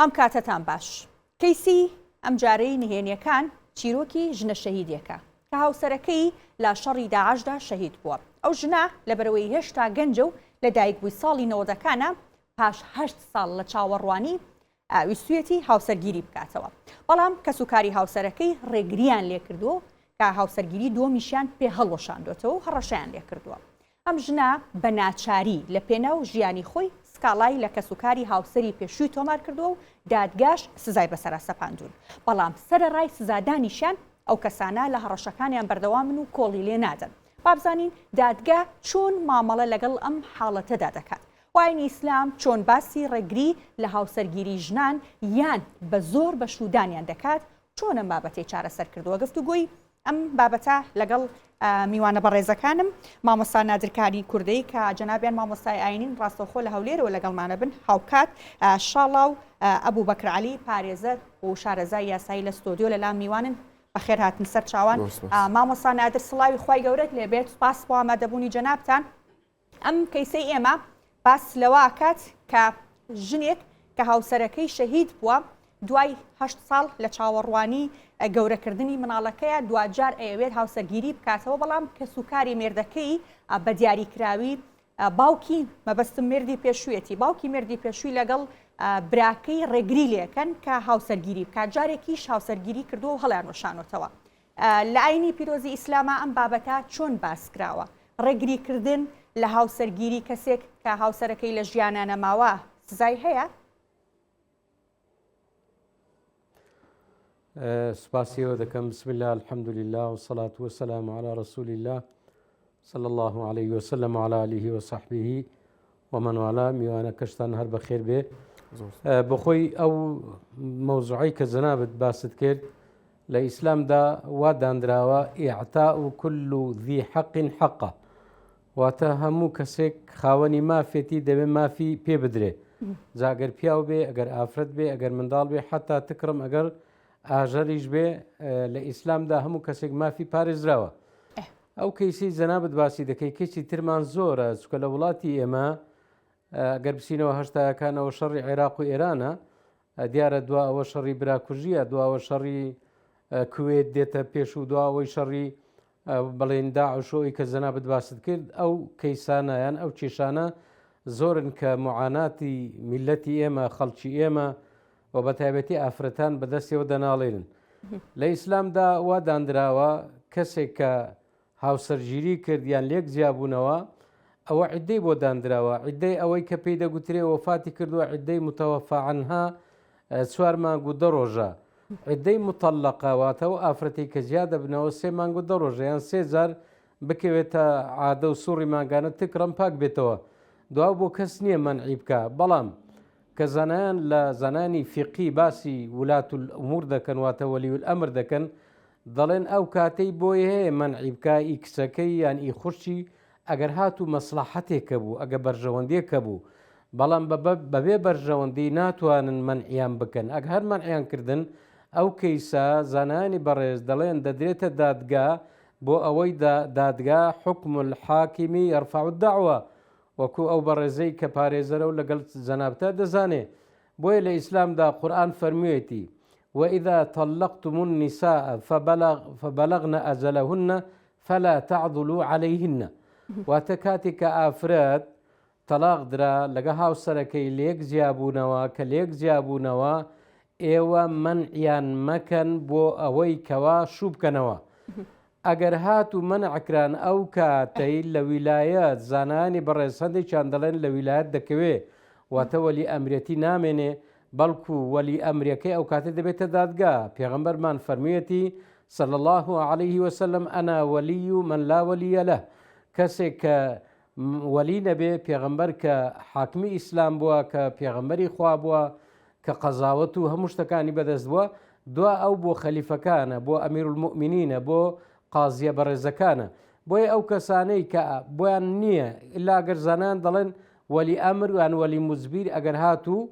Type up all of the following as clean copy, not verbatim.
ئەم کاتەتان باش. کەیسی ئەمجارەی نهێنیەکان چیرۆکی ژنە شەهیدێکە کە هاوسەرەکەی لە شەڕی داعشدا شەهید بووە. ئەو ژنە لەبەرئەوەی هێشتا گەنجە و لەدایکبووی ساڵی نەوەدەکانە پاش هەشت ساڵ لە چاوەڕوانی ویستویەتی هاوسەرگیری بکاتەوە بەڵام کەسوکاری هاوسەرەکەی ڕێگریان لێکردووە و کە هاوسەرگیری دووەمیشیان پێ هەڵوەشاندۆتەوە و هەڕەشەیان لێکردووە. ئەم ژنە بە ناچاری لە پێناو ژیانی خۆی سکاڵای لە کەسوکاری هاوسەری پێشووی تۆمار کردووە و دادگاش سزای بەسەرا سەپاندوون، بەڵام سەرەڕای سزادانیشیان ئەو کەسانە لە هەڕەشەکانیان بەردەوامن و کۆڵی لێ نادەن. با بزانین دادگا چۆن مامەڵە لەگەڵ ئەم حاڵەتەدا دەکات و ئاینی ئیسلام چۆن باسی ڕێگری لە هاوسەرگیری ژنان یان بە زۆر بەشوودانیان دەکات چۆن ئەم بابەتەی چارەسەر کردووە؟ گفتوگۆی ئەم بابەتە لەگەڵ میوانە بەڕێزەکانم مامۆستا نادر کانی کوردەی کە جەنابیان مامۆستای ئاینین ڕاستەوخۆ لە هەولێرەوە لەگەڵمانە بن هاوکات شاڵاو ئەبوو بەکر عەلی پارێزەر و شارەزای یاسایی لە ستۆدیۆ لەلا میوانن بەخێر هاتن سەر چاوان مامۆستا نادر سڵاوی خوای گەورەت لێبێت سپاس بۆ ئامادەبوونی جەنابتان ئەم کەیسەی ئێمە باس لەوە ئەکات کە ژنێک کە هاوسەرەکەی شەهید بووە دوای هەشت ساڵ لە چاوەڕوانی گەورەکردنی مناڵەکەیە دواجار ئەیەوێت هاوسەرگیری بکاتەوە بەڵام کەسوکاری مێردەکەی بە دیاریکراوی باوکی مەبەستم مێردی پێشوویەتی باوکی مێردی پێشووی لەگەڵ براکەی ڕێگری لێکەن کە هاوسەرگیری بکات جارێکیش هاوسەرگیری کردووە و هەڵیان وەشانۆتەوە لە ئاینی پیرۆزی ئیسلاما ئەم بابەتە چۆن باس کراوە؟ ڕێگری کردن لە هاوسەرگیری کەسێک کە هاوسەرەکەی لە ژیانا نەماوە سزای هەیە؟ سپاسی ئێوە دەکەم بسم الله الحمد لله والصلاة والسلام على رسول الله صلى الله عليه وسلم وعلى آله وصحبه ومن والاه میوانەکەشتان هەر بەخێر بێ بەخۆی ئەو مەوزوعەی کە جەنابت باست کرد لە ئیسلامدا وا دانراوە ئیعتاء كل ذی حق حقه واتە هەموو کەسێک خاوەنی مافێتی دەبێ مافی پێ بدرێ جا ئەگەر پیاو بێ ئەگەر ئافرەت بێ ئەگەر منداڵ بێ حتا تکڕم ئەگەر ئاژەریش بێ لە ئیسلامدا هەموو کەسێک مافی پارێزراوە ئەو کەیسەی جەنابت باسی دەکەی کەیسی ترمان زۆرە چکە لە وڵاتی ئێمە گەر بچینەوە هەشتایەکانەوە شەڕی عێراق و ئێرانە دیارە دوا ئەوە شەڕی براکوژیە دواوە شەڕی کوێت دێتە پێش و دواوەی شەڕی بڵێن داعشۆی کە جەنابت باست کرد ئەو کەیسانە یان ئەو کێشانە زۆرن کە معاناتی میلەتی ئێمە خەڵکی ئێمە و بە تایبەتی ئافرەتان بەدەستیەوە دەناڵێنن. لە ئیسلامدا وا داندراوە کەسێک کە هاوسەرگیری کرد یان لێک جیابوونەوە ئەوە عیدەی بۆ داندراوە عیدەی ئەوەی کە پێی دەگوترێ وەفاتی کردووە عیدەی متوفا عنها چوار مانگ و دە ڕۆژە عیدەی مطلقە واتە ئەو ئافرەتەی کە جیا دەبنەوە سێ مانگ و دە ڕۆژە یان سێ جار بکەوێتە عادە و سوڕی مانگانە تکڕم پاک بێتەوە دوا بۆ کەس نییە مەنعی بکە بەڵام کە زانایان لە زانایانی فیقهی باسی ولاة الامور دەکەن واتە ولی الامر دەکەن دەڵێن ئەو کاتەی بۆی هەیە مەنعی بکا ئی کچەکەی یان ئی خوشکی ئەگەر هاتوو مەسڵەحەتێک هەبوو ئەگە بەرژەوەندیەک هەبوو بەڵام بەبێ بەرژەوەندی ناتوانن مەنعیان بکەن ئەگە هەر مەنعیان کردن ئەو کەیسە زانایانی بەڕێز دەڵێن دەدرێتە دادگا بۆ ئەوەی دادگا حکم الحاکم یرفع الدعوە وەکو ئەو بەڕێزەی کە پارێزەرە و لەگەڵ جەنابتا دەزانێ بۆیە لە ئیسلامدا قورئان فەرموویەتی وإذا طلقتم النساء فبلغ فبلغن أجلهن فلا تعضلوا عليهن واتە کاتێک کە ئافرەت تەلاق درا لەگە هاوسەرەکەی لێک جیابوونەوە کە لێک جیابوونەوە ئێوە مەنعیان مەکەن بۆ ئەوەی کەوا شوو بکەنەوە ئەگەر هاتوو مەنع کران ئەو کاتەی لە ویلایەت زانایانی بەڕێز هەندێکیان دەڵێن لە ویلایەت دەکەوێ واتە وەلی ئەمرێتی نامێنێ بەڵکو وەلی ئەمرەکەی ئەو کاتە دەبێتە دادگا پێغەمبەرمان فەرموویەتی صلی اللە علیه وسلم انا ولی من لا ولی له کەسێک کە وەلی نەبێ پێغەمبەر کە حاکمی ئیسلام بووە کە پێغەمبەری خوا بووە کە قەزاوەت و هەموو شتەکانی بەدەست بووە دوا ئەو بۆ خەلیفەکانە بۆ ئەمیرولموئمینینە بۆ قازیە بەڕێزەکانە بۆیە ئەو کەسانەی کە بۆیان نییە ئیلا گەر زانایان دەڵێن وەلی ئەمر یان وەلی موجبیر ئەگەر هاتوو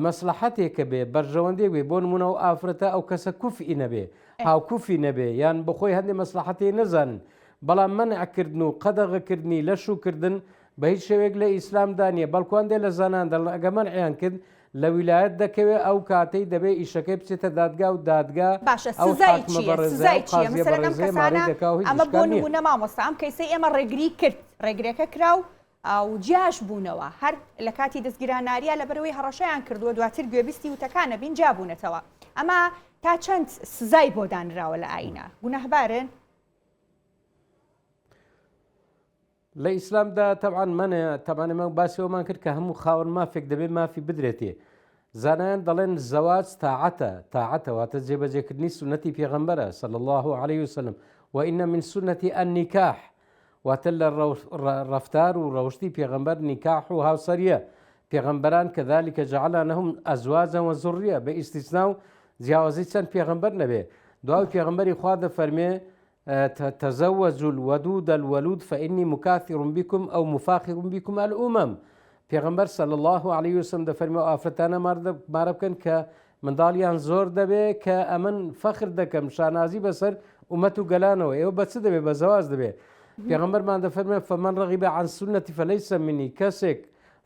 مەسلحەتێکە بێ بەرژەوەندێک بێ بۆ نمونە ئەو ئافرەتە ئەو کەسە کوفئی نەبێ هاوکوفی نەبێ یان بەخۆی هەندێ مەسلحەتی نەزانن بەڵام مەنعکردن و قەدەغەکردنی لە شووکردن بە هیچ شێوەیەک لە ئیسلامدا نییە بەڵکو هەندێ لە زانایان دەڵێن ئەگەر مەنعیان کرد. لە ویلایەت دەکەوێ ئەو کاتەی دەبێ ئیشەکەی بچێتە دادگا و دادگا باشە ئەو سزای حاکمە چییە بەڕێزە سزای ئەو چییە قازیە مەسەلەن ئەم بەڕێزەیە مارەی کەسانە دەکا و هیچ ئەمە بۆ ئیشکال نییە. نموونە مامۆستا ئەم کەیسەی ئێمە ڕێگری کرد ڕێگرەکە کرا و و جیاش بوونەوە هەر لە کاتی دەستگیران ناریا لەبەرئەوەی هەڕەشەیان کردووە دواتر گوێبیستی وتەکانە بین جیابوونەتەوە ئەمە تا چەند سزای بۆ دانراوە لە ئایینە گوناهبارن؟ لە ئیسلامدا تەبعەن مەنە تەبعەن ئێمە باسی ئەومان کرد کە هەموو خاوەن مافێک دەبێت مافی بدرێتێ زانایان دەڵێن زەواج تاعەتە تاعەتە واتە جێبەجێکردنی سوننەتی پێغەمبەرە صلی الله علیه وسلم وان من سنتی النکاح واتە لە ڕەفتار و ڕەوشتی پێغەمبەر نیکاح و هاوسەریە پێغەمبەران كذلك جعلناهم ازواجا وذرية بە ئیستیسنا و جیاوازی چەند پێغەمبەر نەبێ دوای پێغەمبەری خوا دەفەرمێ تزوجوا الودود الولود فإنی مکاثر بکم او مفاخر بکم الامم پێغەمبەر صلی اللە علیه وسلم دەفەرمێ ئەو ئافرەتانە مارە بکەن کە منداڵیان زۆر دەبێ کە ئەمن فەخر دەکەم شانازی بەسەر ئومەت و گەلانەوە ئێوە بە چ دەبێ بە زەواج دەبێ پێغەمبەرمان دەفەرمێ فمن رغب عن سنتی فليس مني کەسێک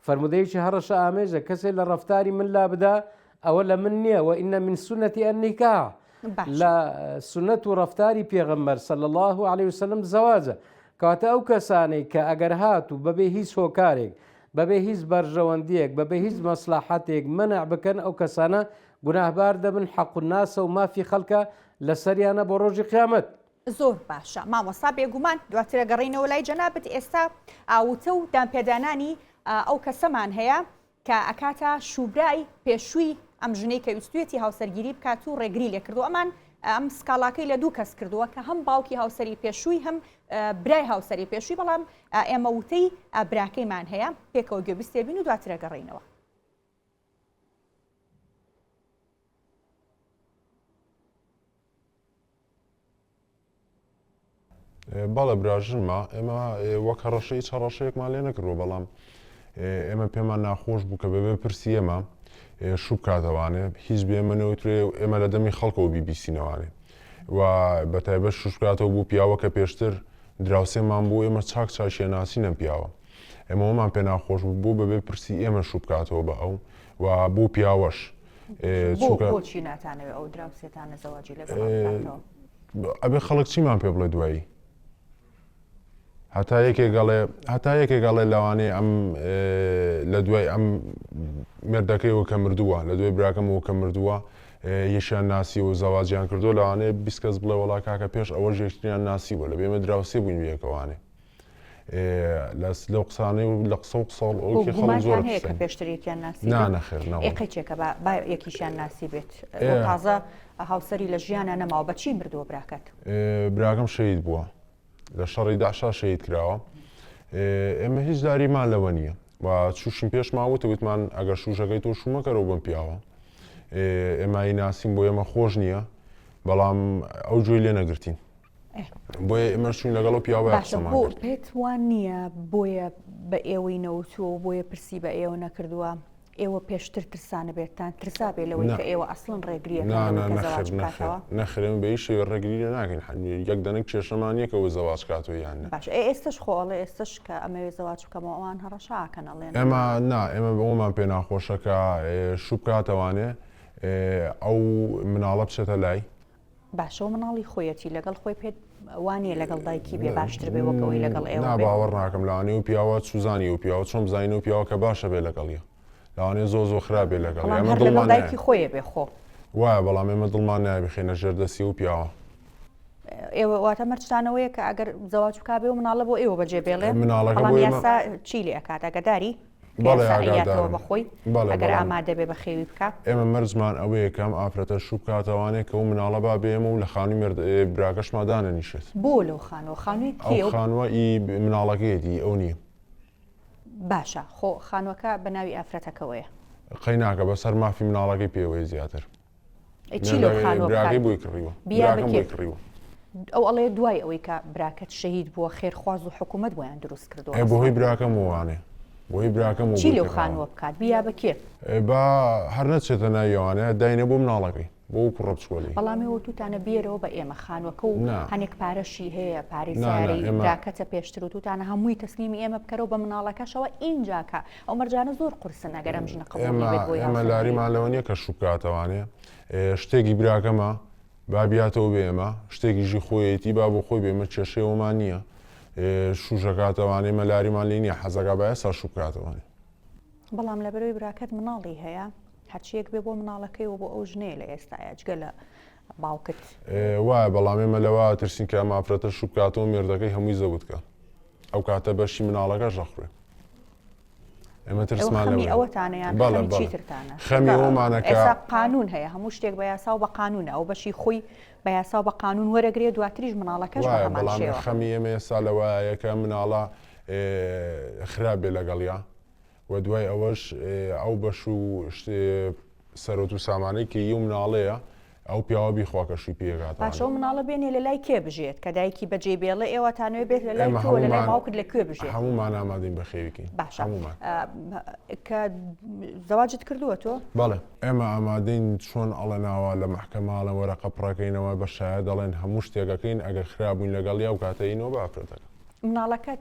فەرموودەیەکی هەڕەشە ئامێزە کەسێ لە ڕەفتاری من لا بدا ئەوە لە من نییە وإن من سنتی النکاح لە سوننەت و ڕەفتاری پێغەمبەر صلی اللە علیە وسلم زەواجە کەواتە ئەو کەسانەی کە ئەگەر هاتوو بەبێ هیچ هۆکارێک بەبێ هیچ بەرژەوەندیەک بەبێ هیچ مەسلەحەتێک مەنع بکەن ئەو کەسانە گوناهبار دەبن حەق الناسە و مافی خەڵکە لەسەریانە بۆ ڕۆژی قیامەت. زۆر باشە مامۆستا بێگومان دواتر ئەگەڕێینەوە لای جەنابت ئێستا وتە و دانپێدانانی ئەو کەسەمان هەیە کە ئەکاتە شوبرای پێشووی ئەم ژنەی کە ویستویەتی هاوسەرگیری بکات و ڕێگری لێکردووە ئەمان ئەم سکاڵاکەی لە دوو کەس کردووە کە هەم باوکی هاوسەری پێشووی هەم برای هاوسەری پێشووی بەڵام ئێمە وتەی براکەیمان هەیە پێکەوە گوێبیستێ بین و دواتر ئەگەڕێینەوە. بەڵێ براژنمە ئێمە وەک هەڕەشە هیچ هەڕەشەیەکمان لێ نەکردووە بەڵام ئێمە پێمان ناخۆش بوو کە بەبێ پرسی ئێمە شوو بکاتەوانێ هیچ بێ ئێمە نەوترێ و ئێمە لە دەمی خەڵکەوە بیبیسینەوانێ و بە تایبەت شوش بکاتەوە بوو پیاوە کە پێشتر دراوسێمان بوو ئێمە چاک چاکیە ناسین ئەم پیاوە ئێمە وەمان پێ ناخۆش بوو بۆ بەبێ پرسی ئێمە شوو بکاتەوە بە ئەو و بۆ پیاوەش چونکە بۆچی ناتانەوێ ئەو دراوسێتانە زەواجی لەگەڵ بکاتەوە؟ ئەبێ خەڵک چیمان پێ بڵێ دوایی هەتا یەکێک ئەڵێ هەتا یەکێک ئەڵێ لەوانەیە ئەم لە دوای ئەم مێردەکەیەوە کە مردووە لە دوای براکەمەوە کە مردووە یەکیان ناسیوە و زەواجیان کردووە لەوانەیە 20 کەس بڵێ وەڵا کاکە پێش ئەوەش یەکتریان ناسیوە لە بێمە دراوسێ بووین بەیەکەوانێ لەو قسانەی و لە قسە و قسەڵ ئەوکی خەڵک زۆر هەیە کە پێشتر یەکیان ناسی نا نەخێر نا ئێ قەیچێکە با با یەکیشیان ناسی بێت تازە هاوسەری لە ژیانە نەماوە بە چی مردووە براکەت؟ براکەم شەهید بووە لە شەڕی داعشا شەهید کراوە ئێمە هیچ لاریمان لەوە نییە و چوشین پێشمان وتە وتمان ئەگەر شوشەکەی تۆ شومەکەرەوە بەم پیاوە ئێمایی ناسین بۆ ئێمە خۆش نییە بەڵام ئەو گوێی لێ نەگرتین بۆیە ئێمەش چوین لەگەڵ ئەو پیاوە باشە قسەمان بۆ کرد. پێت وا نییە بۆیە بە ئێوەی نەوتووە و بۆیە پرسی بە ئێوە نەکردووە ئێوە پێشتر ترسانبێتتان ترسابێ لەوەی نا. کە ئێوە ئەسڵەن ڕێگریەکەن نا لەوەی نا کە نەخێر زەواج نەخێر بکاتەوە؟ نەخێر ئێمە بە هیچ شێوەیەک ڕێگری لێ ناکەین یەک دەنک کێشەمان نییە کە ئەو زەواج کاتەوە یان نا. باشە ئێ ئێستەش خۆ ئەڵێ ئێستەش کە ئەمەوێ زەواج بکەمەوە ئەوان هەڕەشە ئەکەن ئەڵێن ئێمە نا ئێمە ئەوەمان پێ ناخۆشە کە شوو بکاتەوانێ ئەو مناڵە بچێتە لای باشە و مناڵی خۆیەتی لەگەڵ خۆی پێت وانیە لەگەڵ دایکی بێ باشتر بێ وەک ئەوەی لەگەڵ ئێوە نا بێ؟ باوەڕ ناکەم لەوانەیە و پیاوە چوزانی و پیاوە چۆن بزانین و پیاوە کە باشە بێ لەگەڵیە لەوانەیە زۆر زۆر خراپ بێ لەگەڵی بەڵام ئێمە هەر لەگەڵ دڵمان دایکی نایە خۆیە بێ خۆ. وایە بەڵام ئێمە دڵمان نایە بخەینە ژێر دەستی و پیاوە. ئێوە واتە مەرجتان ئەوەیە کە ئەگەر زەواج بکا بێ و مناڵە بۆ ئێوە بەجێ بێڵێ مناڵەکە بەڵام بۆ ئێمە یاسا چی لێ ئەکات ئاگاداری؟ کە بەڵێ یاسا ئەیاتەوە ئاگادارم بە خۆی بەڵێ ئەگەر بەڵام ئامادە بێ بەخێوی بکا. ئێمە مەرجمان ئەوەیە کە ئەم ئافرەتە شوو بکاتەوانێ کە ئەو مناڵە با بێ ئێمە و لە خانووی مێرد براکەشما دانەنیشێت. بۆ لەو خانووە؟ خانووی ئەو کێیە و. خانووە ئی مناڵەکەیەتی ئی ئەو نییە. باشە خۆ خانووەکە بە ناوی ئافرەتەکەوەیە. قەیناکە بەس هەر مافی مناڵەکەی پێوەیە زیاتر. ئەی چی لەو خانووە بکات؟ براکەی بۆی کڕیوە. بیا براکەم بە کێ؟ بۆی کڕیوە. ئەو ئەڵێ دوای ئەوەی کە براکەت شەهید بووە خێرخواز و حکوومەت بۆیان دروست کردووە ئێ بۆ هی ئەسڵەن. براکەم وانێ. بۆ هی براکەم چی بۆی لەو کڕاوە. خانووە بکات؟ بیا بە کێ؟ با هەر نەچێتە ناویەوانێ داینێ بۆ مناڵەکەی. بۆ ئەو کوڕە بچکۆلەی. بەڵام ئێوە وتوتانە بیەرەوە بە ئێمە خانوەکە و نا. هەنێک پارەشی هەیە پارەی نا، نا، سەیارەی ئێمە. براکەتە پێشتر وتوتانە هەمووی تەسلیمی ئێمە بکەرەوە بە مناڵەکەشەوە ئینجا کە ئەو مەرجانە زۆر قورسن ئەگەر ئەم ژنە قبوڵی ئێمە بێت بۆی ئێمە هاوسەرگیری. لاریمان لەوە نییە کە شوو بکاتەوانێ شتێکی براکەمە با بیاتەوە بێ ئێمە شتێکیشی خۆیەتی با بۆ خۆی بێ ئێمە کێشەی ئەومان نییە شووش ئەکاتەوانێ ئێمە لاریمان لێ نییە حەزەکا با ئێستا شوو بکاتەوانێ. بەڵام لەبەرەوەی براکەت مناڵی هەیە هەرچیەک بێ بۆ مناڵەکەی و بۆ ئەو ژنەیە لە ئێستایا جگە لە باوکت. وایە بەڵام ئێمە لەوە ئەترسین کە ئەم ئافرەتە شوو بکاتەوە مێردەکەی هەمووی زەوت کە ئەو کاتە بەشی مناڵەکەش ئەخورێ ئێمە ئێوە ترسمان خەمی لەوەیە ئەوەتانە یان بەڵێ خەمی بەڵێ چیترتانە؟ خەمی چونکە ئەوەمانە کە ئێستا قانون هەیە هەموو شتێک بە یاسا و بە قانونە ئەو بەشی خۆی بە یاسا و بە قانون وەرەگرێ دواتریش مناڵەکەش بە وایە هەمان بەڵام شێوە. خەمی ئێمە ئێستا لەوەیە کە مناڵە خراپ بێ لەگەڵیا و دوای ئەوەش ئەو بەش و سەرۆت و سامانەی کە یو مناڵەیە ئەو پیاوە بیخوا کە شووی پێگاتەوە. باشە ئەو مناڵە بێنێ لە لای کێ بژێت کە دایکی بەجێی بێڵێ ئێوە تانەوێ بێت لە لای ئێمە تۆ لە لای هەموومان باوکت لە کوێ بژێت؟ هەموومان ئامادەین بەخێوی کەین باشە هەموومان. کە زەواجت کردووە تۆ؟ بەڵێ. ئێمە ئامادەین چۆن ئەڵێن ئاوا لە مەحکەمە ئەڵێن وەرەقە پڕەکەینەوە بە شایەد ئەڵێن هەموو شتێک ئەکەین ئەگەر خراپ بووین لەگەڵیا ئەو کاتە ئەیینەوە بە ئافرەتەکە. مناڵەکە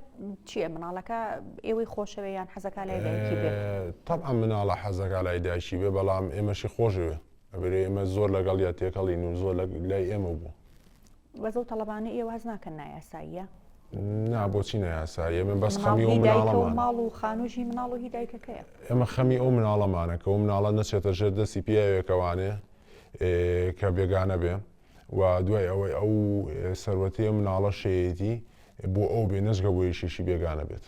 چییە؟ مناڵەکە ئێوەی خۆشەوێ یان حەزەکا لای دایکی بێ؟ تەبعەن مناڵە حەزەکا لای دایکی بێ بەڵام ئێمەشی خۆشەوێ ئەبێ ئێمە زۆر لەگەڵیا تێکەڵین و زۆر لای ئێمە بوو. بەس ئەو تەڵەبانەی ئێوە هەست ناکەن نایاساییە؟ نا بۆچی نایاساییە؟ ئێمە بەس مناڵ خەمی ئەو هی دایکە و مناڵەمانە. ماڵ و خانووش هی مناڵ و هی دایکەکەیە. ئێمە خەمی ئەو مناڵەمانە کە ئەو مناڵە نەچێتە ژێر دەستی پیاوێکەوانێ کە بێگانە بێ. و دوای ئەوەی ئەو سەروەتەی ئەم مناڵە شێیەتی بۆ ئەو بێ نەچگە بۆ یەکێکی بێگانە بێت.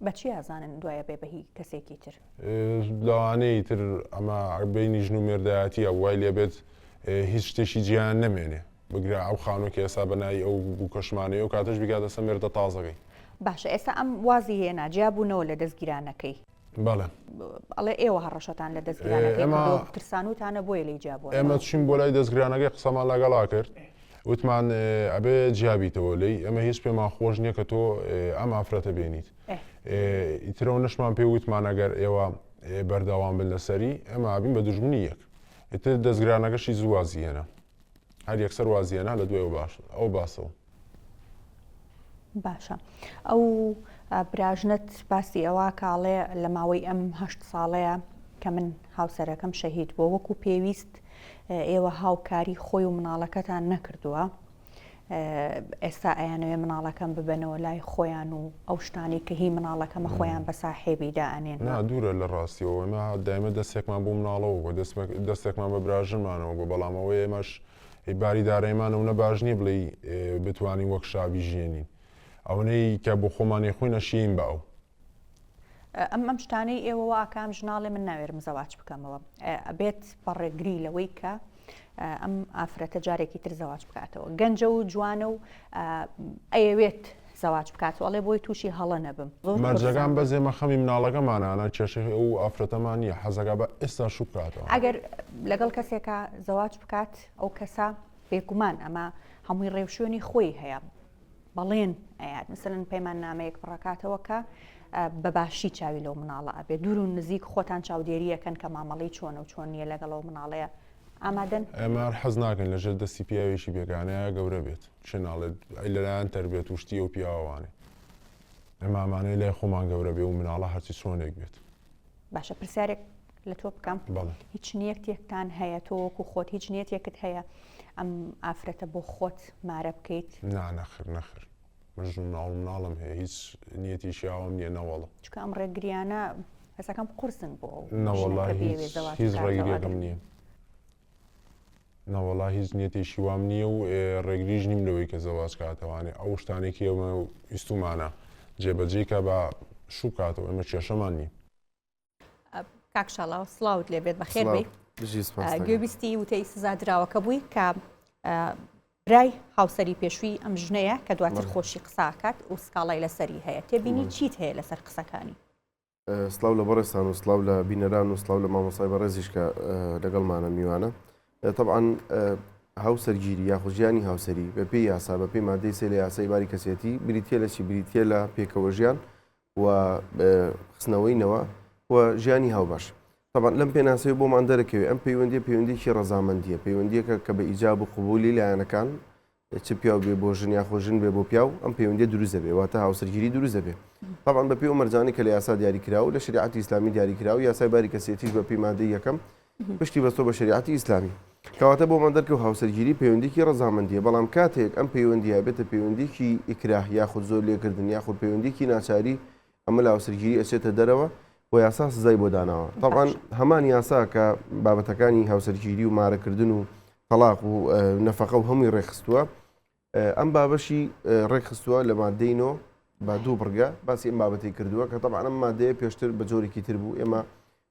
بە چی ئەزانن دوایە بێ بە هی کەسێکی تر؟ لەوانەیە تر ئەمە بینی ژن و مێردایەتیە وای لێ بێت هیچ شتێکی جیان نەمێنێ بگرە ئەو خانووە کە ئێستا بە ناوی ئەو بووکەشمانەیە و کاتەش بیکاتە سەر مێردە تازەکەی. باشە ئێستا ئەم وازی هێنا جیابوونەوە لە دەستگیرانەکەی. بەڵێ. ئەڵێ ئێوە هەڕەشەتان لە دەستگرانەکەی کردووە و ترسانووتانە بۆیە لێی جیابووەتەوە. ئێمە چووین بۆ لای دەستگرانەکەی قسەمان لەگەڵا کرد وتمان ئەبێ جیابیتەوە لێی ئێمە هیچ پێمان خۆش نییە کە تۆ ئەم ئافرەتە بێنیت ئیترەوە نەشمان پێ وتمان ئەگەر ئێوە بەردەوام بن لەسەری ئێمە ئەبین بە دوژمنی یەک ئیتر دەستگرانەکەشی زوو وازی هێنا هەر یەکسەر وازی هێنا لە دوای ئەو باسەوە. باشە ئەو براژنەت باسی ئەوە کاڵێ لە ماوەی ئەم هەشت ساڵەیە کە من هاوسەرەکەم شەهید بووە وەکو پێویست ئێوە هاوکاری خۆی و مناڵەکەتان نەکردووە ئێستا ئەیانەوێ مناڵەکەم ببەنەوە لای خۆیان و ئەو شتانی کە هی مناڵەکەمە خۆیان بە ساحێبی دائەنێن. نا دوورە لە ڕاستیەوە ئێمە دایمە دەستێکمان بۆ مناڵەوە بووە دەستێکمان بە براژنمانەوە بووە بەڵام ئەوەی ئێمەش باری دارایمان ئەونە باش نییە بڵێی بتوانین وەک شا بیژیێنین ئەونەی کە بۆ خۆمان ئەیخۆین ئەشیین بە ئەو. ئەم ئەم شتانەی ئێوە وا ئەکا ئەم ژنە ئەڵێ من ناوێرم زەواج بکەمەوە ئەبێت بە ڕێگری لەوەی کە ئەم ئافرەتە جارێکی تر زەواج بکاتەوە گەنجە و جوانە و ئەیەوێت زەواج بکات و ئەڵێ بۆی تووشی هەڵە نەبم زۆر مەرجەکان بەس ئێمە خەمی مناڵەکەمانە ئەنا کێشەی ئەو ئافرەتەمان نییە حەزەکا بە ئێستا شوو بکاتەوە. ئەگەر لەگەڵ کەسێکا زەواج بکات ئەو کەسە بێگومان ئەمە هەمووی ڕێوشوێنی خۆی هەیە بەڵێن ئەیات مثلەن پەیماننامەیەک پڕەکاتەوە کە بە باشی چاوی لەو مناڵە ئەبێ دوور و نزیک خۆتان چاودێریەکەن کە مامەڵەی چۆنە و چۆن نییە لەگەڵ ئەو مناڵەیە ئامادەن؟ ئێمە هەر حەز ناکەین لەژێر دەستی پیاوێکی بێگانەیا گەورە بێت کێ ناڵێت ئەی لەلایەن تەربیەت و شتی ئەو پیاوە وانێ ئێمە ئەمانەوێ لای خۆمان گەورە بێ و مناڵە هەرچی چۆنێک بێت. باشە پرسیارێک لە تۆ بکەم بەڵێ. هیچ نیەتێکتان هەیە تۆ وەکو خۆت هیچ نیەتێکت هەیە ئەم ئافرەتە بۆ خۆت مارە بکەیت؟ نا نەخر نەخر من ژن و مناڵ و مناڵم هەیە هیچ نیەتێکی ئاوام نییە نەوەڵا. چونکە ئەم ڕێگریانە هەستەکەم قورسن بۆ ئەو نەوەڵا ژنە کە هیچ بیەوێ زەواج هیچ بکاتەوە ڕێگریەکم ئەگەر نییە. نەوەڵا هیچ نیەتێکی وام نییە و ڕێگریش نیم لەوەی کە زەواج کاتەوانێ ئەو شتانەی کە ئێمە ویستومانە جێبەجێی کا با شوو بکاتەوە ئێمە کێشەمان نییە. کاک شاڵاو سڵاوت لێ بێت بەخێر بێی. بژی سپاس دەکەم. گوێبیستی وتەی سزادراوەکە بووی کە برای هاوسەری پێشووی ئەم ژنەیە کە دواتر خۆشی قسە ئەکات و سکاڵای لەسەری هەیە تێبینی چیت هەیە لەسەر قسەکانی؟ سڵاو لە بەڕێزتان و سڵاو لە بینەران و سڵاو لە مامۆستای بەڕێزیش کە لەگەڵمانە میوانە. تەبعەن هاوسەرگیری یاخود ژیانی هاوسەری بە پێی یاسا بە پێی مادەی سێ لە یاسای باری کەسێتی بریتیە لە چی بریتیە لە پێکەوە ژیان و خستنەوەی نەوە و ژیانی هاوبەش. تەبعەن لەم پێناسەیە بۆمان دەرەکەوێ ئەم پەیوەندیە پەیوەندیەکی ڕەزامەندیە، پەیوەندیەکە کە بە ئیجاب و قبولی لایەنەکان چ پیاو بێ بۆ ژن یاخۆ ژن بێ بۆ پیاو ئەم پەیوەندیە دروست دەبێ واتە هاوسەرگیری دروست دەبێ تەبعەن بە پێی ئەو مەرجانەی کە لە یاسا دیاری کراوە و لە شەریعەتی ئیسلامی دیاری کراوە یاسای باری کەسێتیش بە پێی مادەی یەکەم پشتی بەستۆ بە شەریعەتی ئیسلامی کەواتە بۆمان دەرکەوت هاوسەرگیری پەیوەندیکی ڕەزامەندیە بەڵام کاتێک ئەم پەیوەندیە بێتە پەیوەندیکی ئیکراه یاخود زۆر لێکردن یاخود پەیوەندیکی ناچاری ئەمە لە هاوسەرگیری ئەچێتە دەرەوە و یاسا سزای بۆ داناوە. تەبعەن هەمان یاسا کە بابەتەکانی هاوسەرگیری و مارەکردن و تەڵاق و نەفەقە و هەمووی ڕێکخستووە ئەم بابەشی ڕێکخستووە لە مادەی نۆ بە دوو بڕگە باسی ئەم بابەتی کردووە کە تەبعەن ئەم مادەیە پێشتر بە جۆرێکی تر بوو ئێمە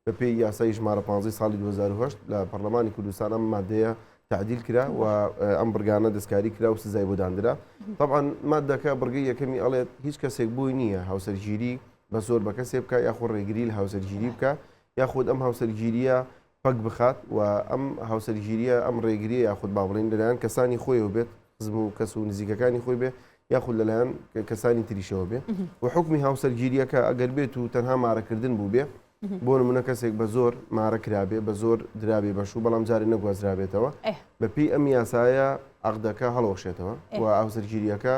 بەپێی یاسای ژمارە 15 ساڵی 2008 لە پەرلەمانی کوردستان ئەم مادەیە تعدیل کرا و ئەم بڕگانە دەستکاری کرا و سزای بۆ داندرا طبعا مادەکە بڕگەی یەکەمی ئەڵێت هیچ کەسێک بۆی نییە هاوسەرگیری بە زۆر بە کەسێ بکە یاخۆ ڕێگری لە هاوسەرگیری بکە یاخود ئەم هاوسەرگیریە پەک بخات و ئەم هاوسەرگیریە ئەم ڕێگریە یاخود با بڵێین لەلایەن کەسانی خۆیەوە بێت خزم و کەس و نزیکەکانی خۆی بێ یاخود لەلایەن کەسانی تریشەوە بێ و حکمی هاوسەرگیریەکە ئەگەر بێت و تەنها مارەکردن بوو بێ بۆ نمونە کەسێک بە زۆر مارە کرابێ بە زۆر درابێ بەشوو بەڵام جارێ نەگوازرابێتەوە بە پێی ئەم یاسایە عەقدەکە هەڵوەشێتەوە و هاوسەرگیریەکە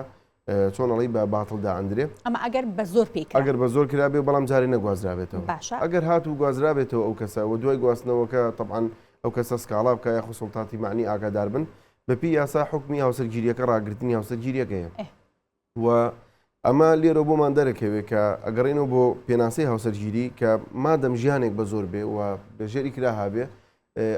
چۆن ئەڵێی بە باتڵ دائەندرێ. ئەمە ئەگەر بە زۆر پێی کرا. ئەگەر بە زۆر کرابێ بەڵام جارێ نەگوازرابێتەوە. باشە. ئەگەر هاتوو گوازرابێتەوە ئەو کەسە و دوای گواستنەوەکە تەبعەن ئەو کەسە سکاڵا بکا یاخود سوڵتاتی مەعنی ئاگادار بن بە پێی یاسا حوکمی هاوسەرگیریەکە ڕاگرتنی هاوسەرگیریەکەیە. و ئەمە لێرە بۆمان دەرەکەوێ کە ئەگەڕێینەوە بۆ پێناسەی هاوسەرگیری کە مادەم ژیانێک بە زۆر بێ و لە ژێر ئیکراها بێ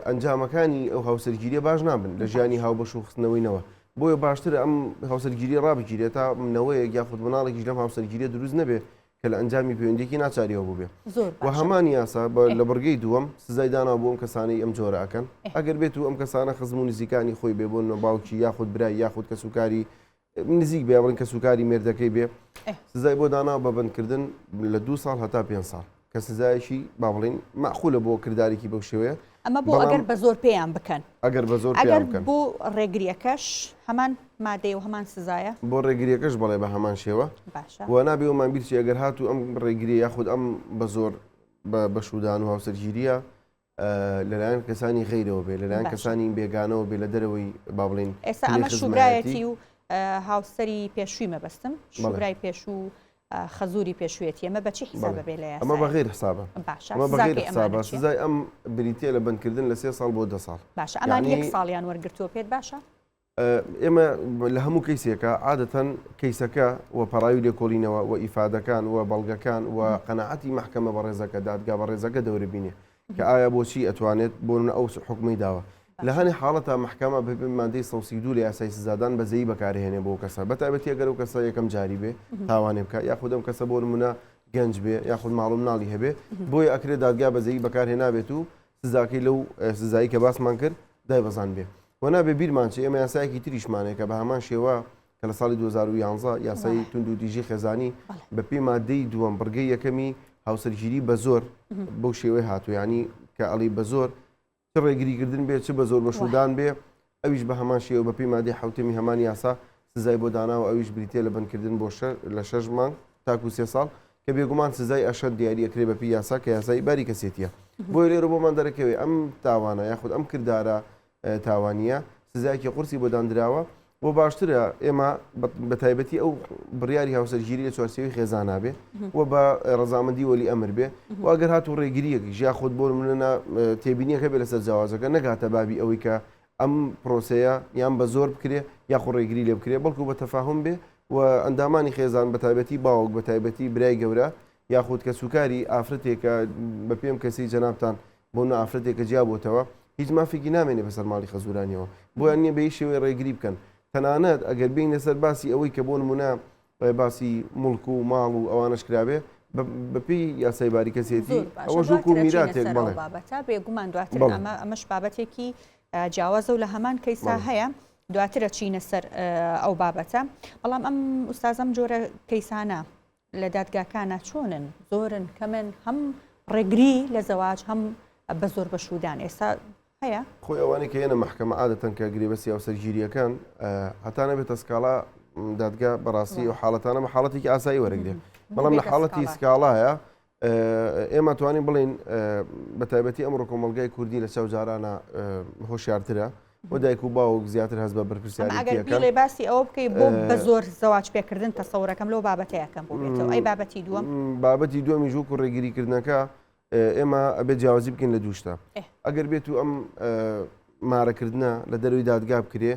ئەنجامەکانی ئەو هاوسەرگیریە باش نابن لە ژیانی هاوبەش و خستنەوەی نەوە بۆیە باشترە ئەم هاوسەرگیریە ڕابگیرێت تا نەوەیەک یاخود مناڵێکیش لەم هاوسەرگیریە دروست نەبێ کە لە ئەنجامی پەیوەندیەکی ناچاریەوە بووبێ و هەمان یاسا لە بڕگەی دووەم سزای دانا بۆ ئەم کەسانەی ئەم جۆرە ئەکەن ئەگەر بێت و ئەم کەسانە خزم و نزیکانی خۆی بێ بۆ باوکی یاخود برای یاخود کەسوکاری نزیک بێ بڵێن کەسوکاری مێردەکەی بێ سزای بۆ دانا بە بەندکردن لە دوو ساڵ هەتا پێ ساڵ کە سزایەکی با بڵین مەعقولە بۆ کردارێکی بەو شێوەیە ئەمە بۆ ئەگەر بە زۆر پێیان بکەن ئەگەر بە زۆر ئەگەر بۆ ڕێگریەکەش هەمان مادەی و هەمان سزایە بۆ ڕێگریەکەش بەڵێ بە هەمان شێوە باشە و نابێ ومان بیرچی ئەگەر هاتوو ئەم ڕێگری یاخود ئەم بە زۆر بە بەشودان و هاوسەرگیریە لەلایەن کەسانی غەیرەوە بێ لەلایەن کەسانی بێگانەوە بێ لە دەرەوەی با بڵین ئێستا ئەمە شوبرایەتی و هاوسەری پێشووی مەبەستم شوبرای پێشوو خەزوری پێشوێتی ئەمە بەچی حسابە بێ لە ئەمە بە غیر حسابە باشە ئەمە بە غیر حسابە سزای ئەم بریتە لە بەندکردن لە سێ ساڵ بۆ دە ساڵ باشە ئەمان یەک ساڵیان وەرگرتووە پێت باشە ئێمە لە هەموو کەیسێکا عادەتەن کەیسەکە و پەڕاوی لێکۆڵینەوە و ئیفادەکان و بەڵگەکان و قەناعەتی مەحکەمە بەڕێزەکە دادگا بەڕێزەکە دەورە بینێ کە ئایا بۆچی ئەتوانێت بۆ نمونە ئەو حوکمەی داوە لە هەنێ حاڵەتا مەحکەمە بە پێی مادەی 132 لە یاسای سزادان بەزەیی بەکارهێنێ بۆ کەسە بە تایبەتی ئەگەر ئەو کەسە یەکەم جاری بێ تاوانێ بکا یاخود ئەم کەسە بۆ نمونە گەنج بێ یاخود ماڵ و مناڵی هەبێ بۆیە ئەکرێ دادگا بەزەیی بەکارهێنابێت و سزاکەی لەو سزایی کە باسمان کرد دایبەزاندبێ و نابێ بیرمان چێ ئێمە یاسایەکی تریشمان هەیە کە بە هەمان شێوە کە لە ساڵی 2011 یاسای توندوتیژی خێزانی بە پێی مادەی دووەم بڕگەی یەکەمی هاوسەرگیری بە زۆر بەو شێوەی هاتوو یعنی کە ئەڵی بە زۆر چ ڕێگریکردن بێ چ بە زۆر بەشودان بێ ئەویش بە هەمان شێوە بە پێی مادەی حەوتەمی هەمان یاسا سزای بۆ داناوە ئەویش بریتیە لە بەندکردن بۆ لە شەش مانگ تاکو سێ ساڵ کە بێگومان سزای ئەشەد دیاری ئەکرێ بە پێی یاسا کە یاسای باری کەسێتیە بۆیە لێرە بۆمان دەرەکەوێ ئەم تاوانە یاخود ئەم کردارە تاوانیە سزایەکی قورسی بۆ داندراوە و باشترە ئێمە بە تایبەتی ئەو بڕیاری هاوسەرگیری لە چوارچێوەی خێزانا بێ و بە ڕەزامەندی وەلی ئەمر بێ و ئەگەر هاتوو ڕێگرییەکیش یاخود بۆ نمونە تێبینیەکە بێ لەسەر جیاوازەکە نەگاتە بابی ئەوەی کە ئەم پرۆسەیە یان بە زۆر بکرێ یاخود ڕێگری لێ بکرێ بەڵکو بە تەفاهوم بێ و ئەندامانی خێزان بە تایبەتی باوک بە تایبەتی برای گەورە یاخود کەسوکاری ئافرەتێکە بە پێم کەسی جەنابتان بۆ نمونە ئافرەتێک کە جیا بۆتەوە هیچ مافێکی نامێنێ بەسەر ماڵی خەزورانیەوە بۆیان نییە بە هیچ شێوەیە ڕێگری بکەن تەنانەت ئەگەر بێینە سەر باسی ئەوەی کە بۆ نمونە باسی موڵک و ماڵ و ئەوانەش کرابێ بەپێی یاسای باری کەسێتی ئەوەش وەکو میراتێک بەڵێ بابەتە بێگومان دواتر ئەمە ئەمەش بابەتێکی جیاوازە و لە هەمان کەیسا هەیە دواترە چینە سەر ئەو بابەتە بەڵام ئەم ئوستازم جۆرە کەیسانە لە دادگاکانە چۆنن زۆرن کەمن هەم ڕێگری لە زەواج هەم بە زۆر بەشودان ئێستا هەیە؟ خۆی ئەوانەی کە یەنە مەحکەمە عادەتەن کە گرێبەستی هاوسەرگیریەکان هەتا نەبێتە سکاڵا دادگا بەڕاستی ئەو حاڵەتانە بە حاڵەتێکی ئاسایی وەرەگرێ بەڵام لە حاڵەتی سکاڵایە. ئێمە توانین بڵێین بە تایبەتی ئەمڕۆ کۆمەڵگای کوردی لە چاو جارانە هۆشیارترە و دایک و باوک زیاتر هەست بە بەرپرسیارێتی ئەگەر ئەکەن. بیڵێ باسی ئەوە بکەی بۆ بە زۆر زەواج پێکردن تەسەورەکەم لەو بابەتە یەکەم بوو بێتەوە ئەی بابەتی دووەم؟ بابەتی دووەمیش وەکو ڕێگریکردنەکە ئێمە ئەبێت جیاوازی بکەین لە دوو شتە ئەگەر بێت و ئەم مارەکردنە لە دەروی دادگا بکرێ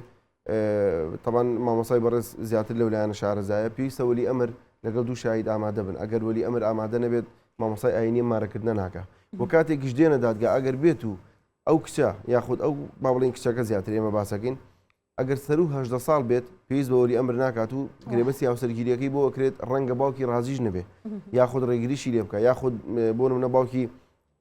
تەبان مامۆسای بەڕێز زیاتر لەو لایەنە شارەزایە پێویستە وەلی ئەمر لەگەڵ دوو شاهید ئامادە بن ئەگەر وەلی ئەمر ئامادە نەبێت مامۆسای ئاینی مارەکردنە ناکە و کاتێکیش دێنە دادگا ئەگەر بێت و ئەو کچە یاخود ئەو با بڵێین کچەکە زیاتر ئێمە باسەکەین ئەگەر سەروو 18 ساڵ بێت پێویست بە وەلی ئەمر ناکات و گرێبەستی هاوسەرگیریەکەی بۆ ئەکرێت ڕەنگە باوکی ڕازیش نەبێ یاخود ڕێگریشی لێ بکە یاخود بۆ نمونە باوکی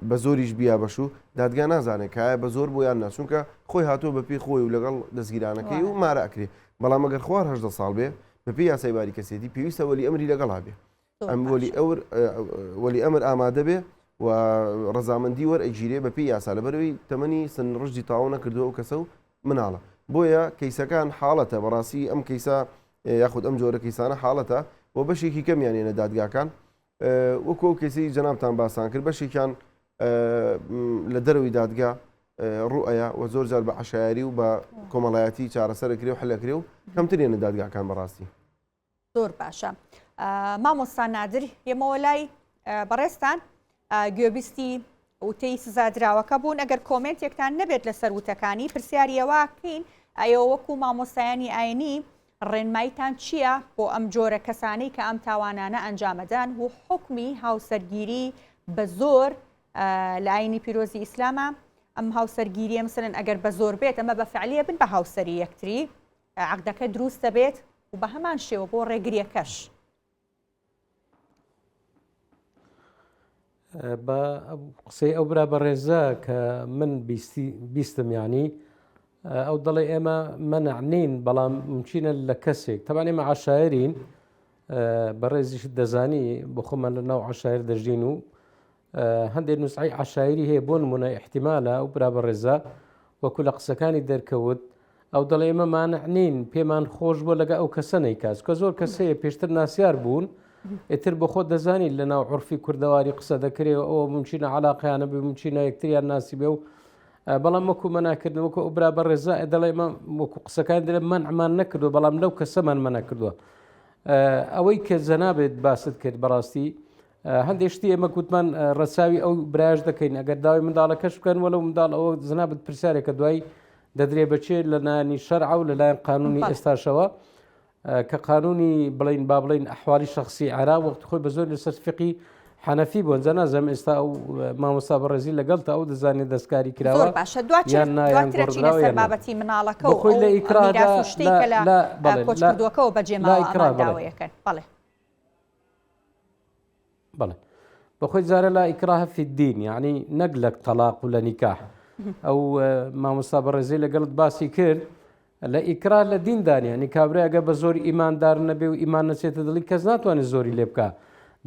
بە زۆریش بیا بەشوو دادگا نازانێت کە ئایا بە زۆر بوو یان نا چونکە خۆی هاتووە بە پێی خۆی و لەگەڵ دەستگیرانەکەی و مارە ئەکرێ بەڵام ئەگەر خوار 18 ساڵ بێ بە پێی یاسای باری کەسێتی پێویستە وەلی ئەمری لەگەڵا بێ ئەم وەلی ئەور وەلی ئەمر ئامادە بێ و ڕەزامەندی وەرئەگیرێ بە پێی یاسا لەبەرەوەی تەمەنی سن ڕشدی تەواو نەکردووە ئەو کەسە و مناڵە بۆیە کەیسەکان حاڵەتە بەڕاستی ئەم کەیسە یاخود ئەم جۆرە کەیسانە حاڵەتە و بەشێکی کەمیان ێنە دادگاکان وەکو ئەو کەیسەی جەنابتان باستان کرد بەشێکیان لە دەرەوەی دادگا ڕوئەیە و زۆر جار بە عشایری و بە کۆمەڵایەتی چارەسەرەکرێ و حلەکرێ و کەمترێنە دادگاکان بەڕاستی. زۆر باشە مامۆستا نادر یەمەوە لای بەڕێزتان گوێبیستی وتەی سزادراوەکە بوون ئەگەر کۆمنتێکتان نەبێت لەسەر وتەکانی پرسیاریەوە کەین ئەیەوە وەکو مامۆستایانی ئاینی ڕێنماییتان چییە بۆ ئەم جۆرە کەسانەی کە ئەم تاوانانە ئەنجامەدان و حوکمی هاوسەرگیری بە زۆر لە ئاینی پیرۆزی ئیسلامە ئەم هاوسەرگیریە مثلەن ئەگەر بە زۆر بێت ئەمە بە فعلیە بن بە هاوسەری یەکتری عەقدەکە دروست دەبێت و بە هەمان شێوە بۆ ڕێگریەکەش. بە قسەی ئەو برا بەڕێزە کە من بیستم ینی ئەو دەڵێ ئێمە مەنع نین بەڵام ممکنە لە کەسێک تەبان ئێمە عشاعرین بەڕێزیش دەزانی بۆ خۆمان لە ناو عشاعر دەژین و هەندێک نووسعی عشاعری هەیە بۆ نمونە احتیمالە ئەو برا بەڕێزە وەکو لە قسەکانی دەرکەوت ئەو دەڵێ ئێمە مانع نین پێمان خۆش بووە لەگە ئەو کەسە نەیکات چونکە زۆر کەس هەیە پێشتر ناسیار بوون ئیتر بۆ خۆت دەزانی لە ناو عورفی کوردەواری قسە دەکرێ و ئەوە ممکنە علاقەیانە بێ ممکنە یەکتریان ناسی بێ و بەڵام وەکو مەناکردن وەکو ئەو برا بەڕێزە دەڵێ ئێمە وەکو قسەکان دەڵێ مەنعمان نەکردووە بەڵام لەو کەسەمان مەنع کردووە ئەوەی کە جەنابت باست کرد بەڕاستی هەندێک شتی ئێمە کوتمان ڕەچاوی ئەو برایش دەکەین ئەگەر داوای منداڵەکەش بکەن وەلو منداڵ ئەوە جنابت پرسیارێکە دوایی دەدرێ بەچێ لە نانی شەرع و لەلایەن قانونی ئێستاشەوە کە قانونی بڵین با بڵین ئەحوالی شخصی عێراق وەخت خۆی بە زۆر لەسەر فقی حەنەفی بوون جا نازانم ئێستا ئەو مامۆستا بەڕێزی لەگەڵ تا ئەو دەزانێت دەستکاری کراوە زۆر باشە دواتر یان نا یان دواترە چینە گۆڕدراوە سەر یان نا بابەتی مناڵەکە بۆ و خۆی ئەو لە ئیکرادا میراث و شتەی لە کە لە لە بەڵێ لە کۆچکردووەکەوە لە بەجێماوە ئیکرا ئەمان بەڵێ داوەیەکەن بەڵێ بەڵێ بەخۆی جارە لا ئیکراه فی الدین یعنی نەک لە تەلاق و لە نیکاح ئەو مامۆستا بەڕێزی لەگەڵت باسی کرد لە ئیکرا لە دیندان یعنی کابرا ئەگە بە زۆر ئیماندار نەبێ و ئیمان نەچێتە دڵی کەس ناتوانێت زۆری لێ بکە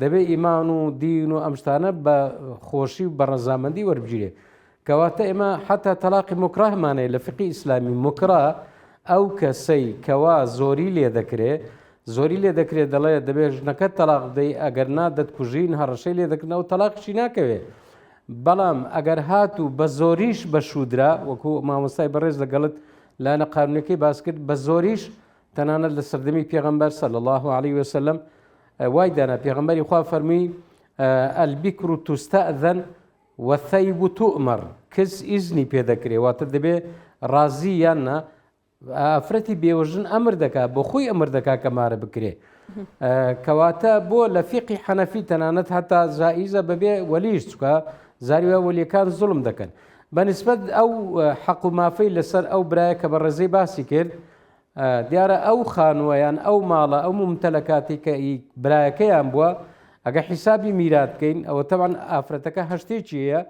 دەبێ ئیمان و دین و ئەم شتانە بە خۆشی و بە ڕەزامەندی وەربگیرێ کەواتە ئێمە حەتا تەلاقی موکرەهمان هەیە لە فقی ئیسلامی موکرە ئەو کەسەی کەوا زۆری لێ دەکرێ زۆری لێ دەکرێ دەڵێ دەبێ ژنەکەت تەلاق بدەی ئەگەر نا دەتکوژین هەڕەشەی لێ دەکردن ئەو تەلاقیشی ناکەوێ بەڵام ئەگەر هاتوو بە زۆریش بە شوودرا وەکو مامۆستای بەڕێز لەگەڵت لایەنە قانونەکەی باس کرد بە زۆریش تەنانەت لە سەردەمی پێغەمبەر صلی الله علیه وسلم وای دانا پێغەمبەری خوا فەرمووی البکر تستأذن والثیب تؤمر، کچ ئیزنی پێ دەکرێ واتە دەبێ ڕازی یان نا، ئافرەتی بێوەژن ئەمر دەکا بۆ خۆی ئەمر دەکا کە مارە بکرێ. کەواتە بۆ لە فیقی حەنەفی تەنانەت هەتا جائیزە بەبێ وەلیش چکە زاری وایە وەلیەکان زوڵم دەکەن. بە نسبەت ئەو حەق و مافەی لەسەر ئەو برایە کە بە ڕێزەی باسی کرد دیارە ئەو خانووە یان ئەو ماڵە ئەو مومتەلەکاتی کە ئی برایەکەیان بووە ئەگە حیسابی میرات بکەین ئەوە تەبعەن ئافرەتەکە هەشتێکی هەیە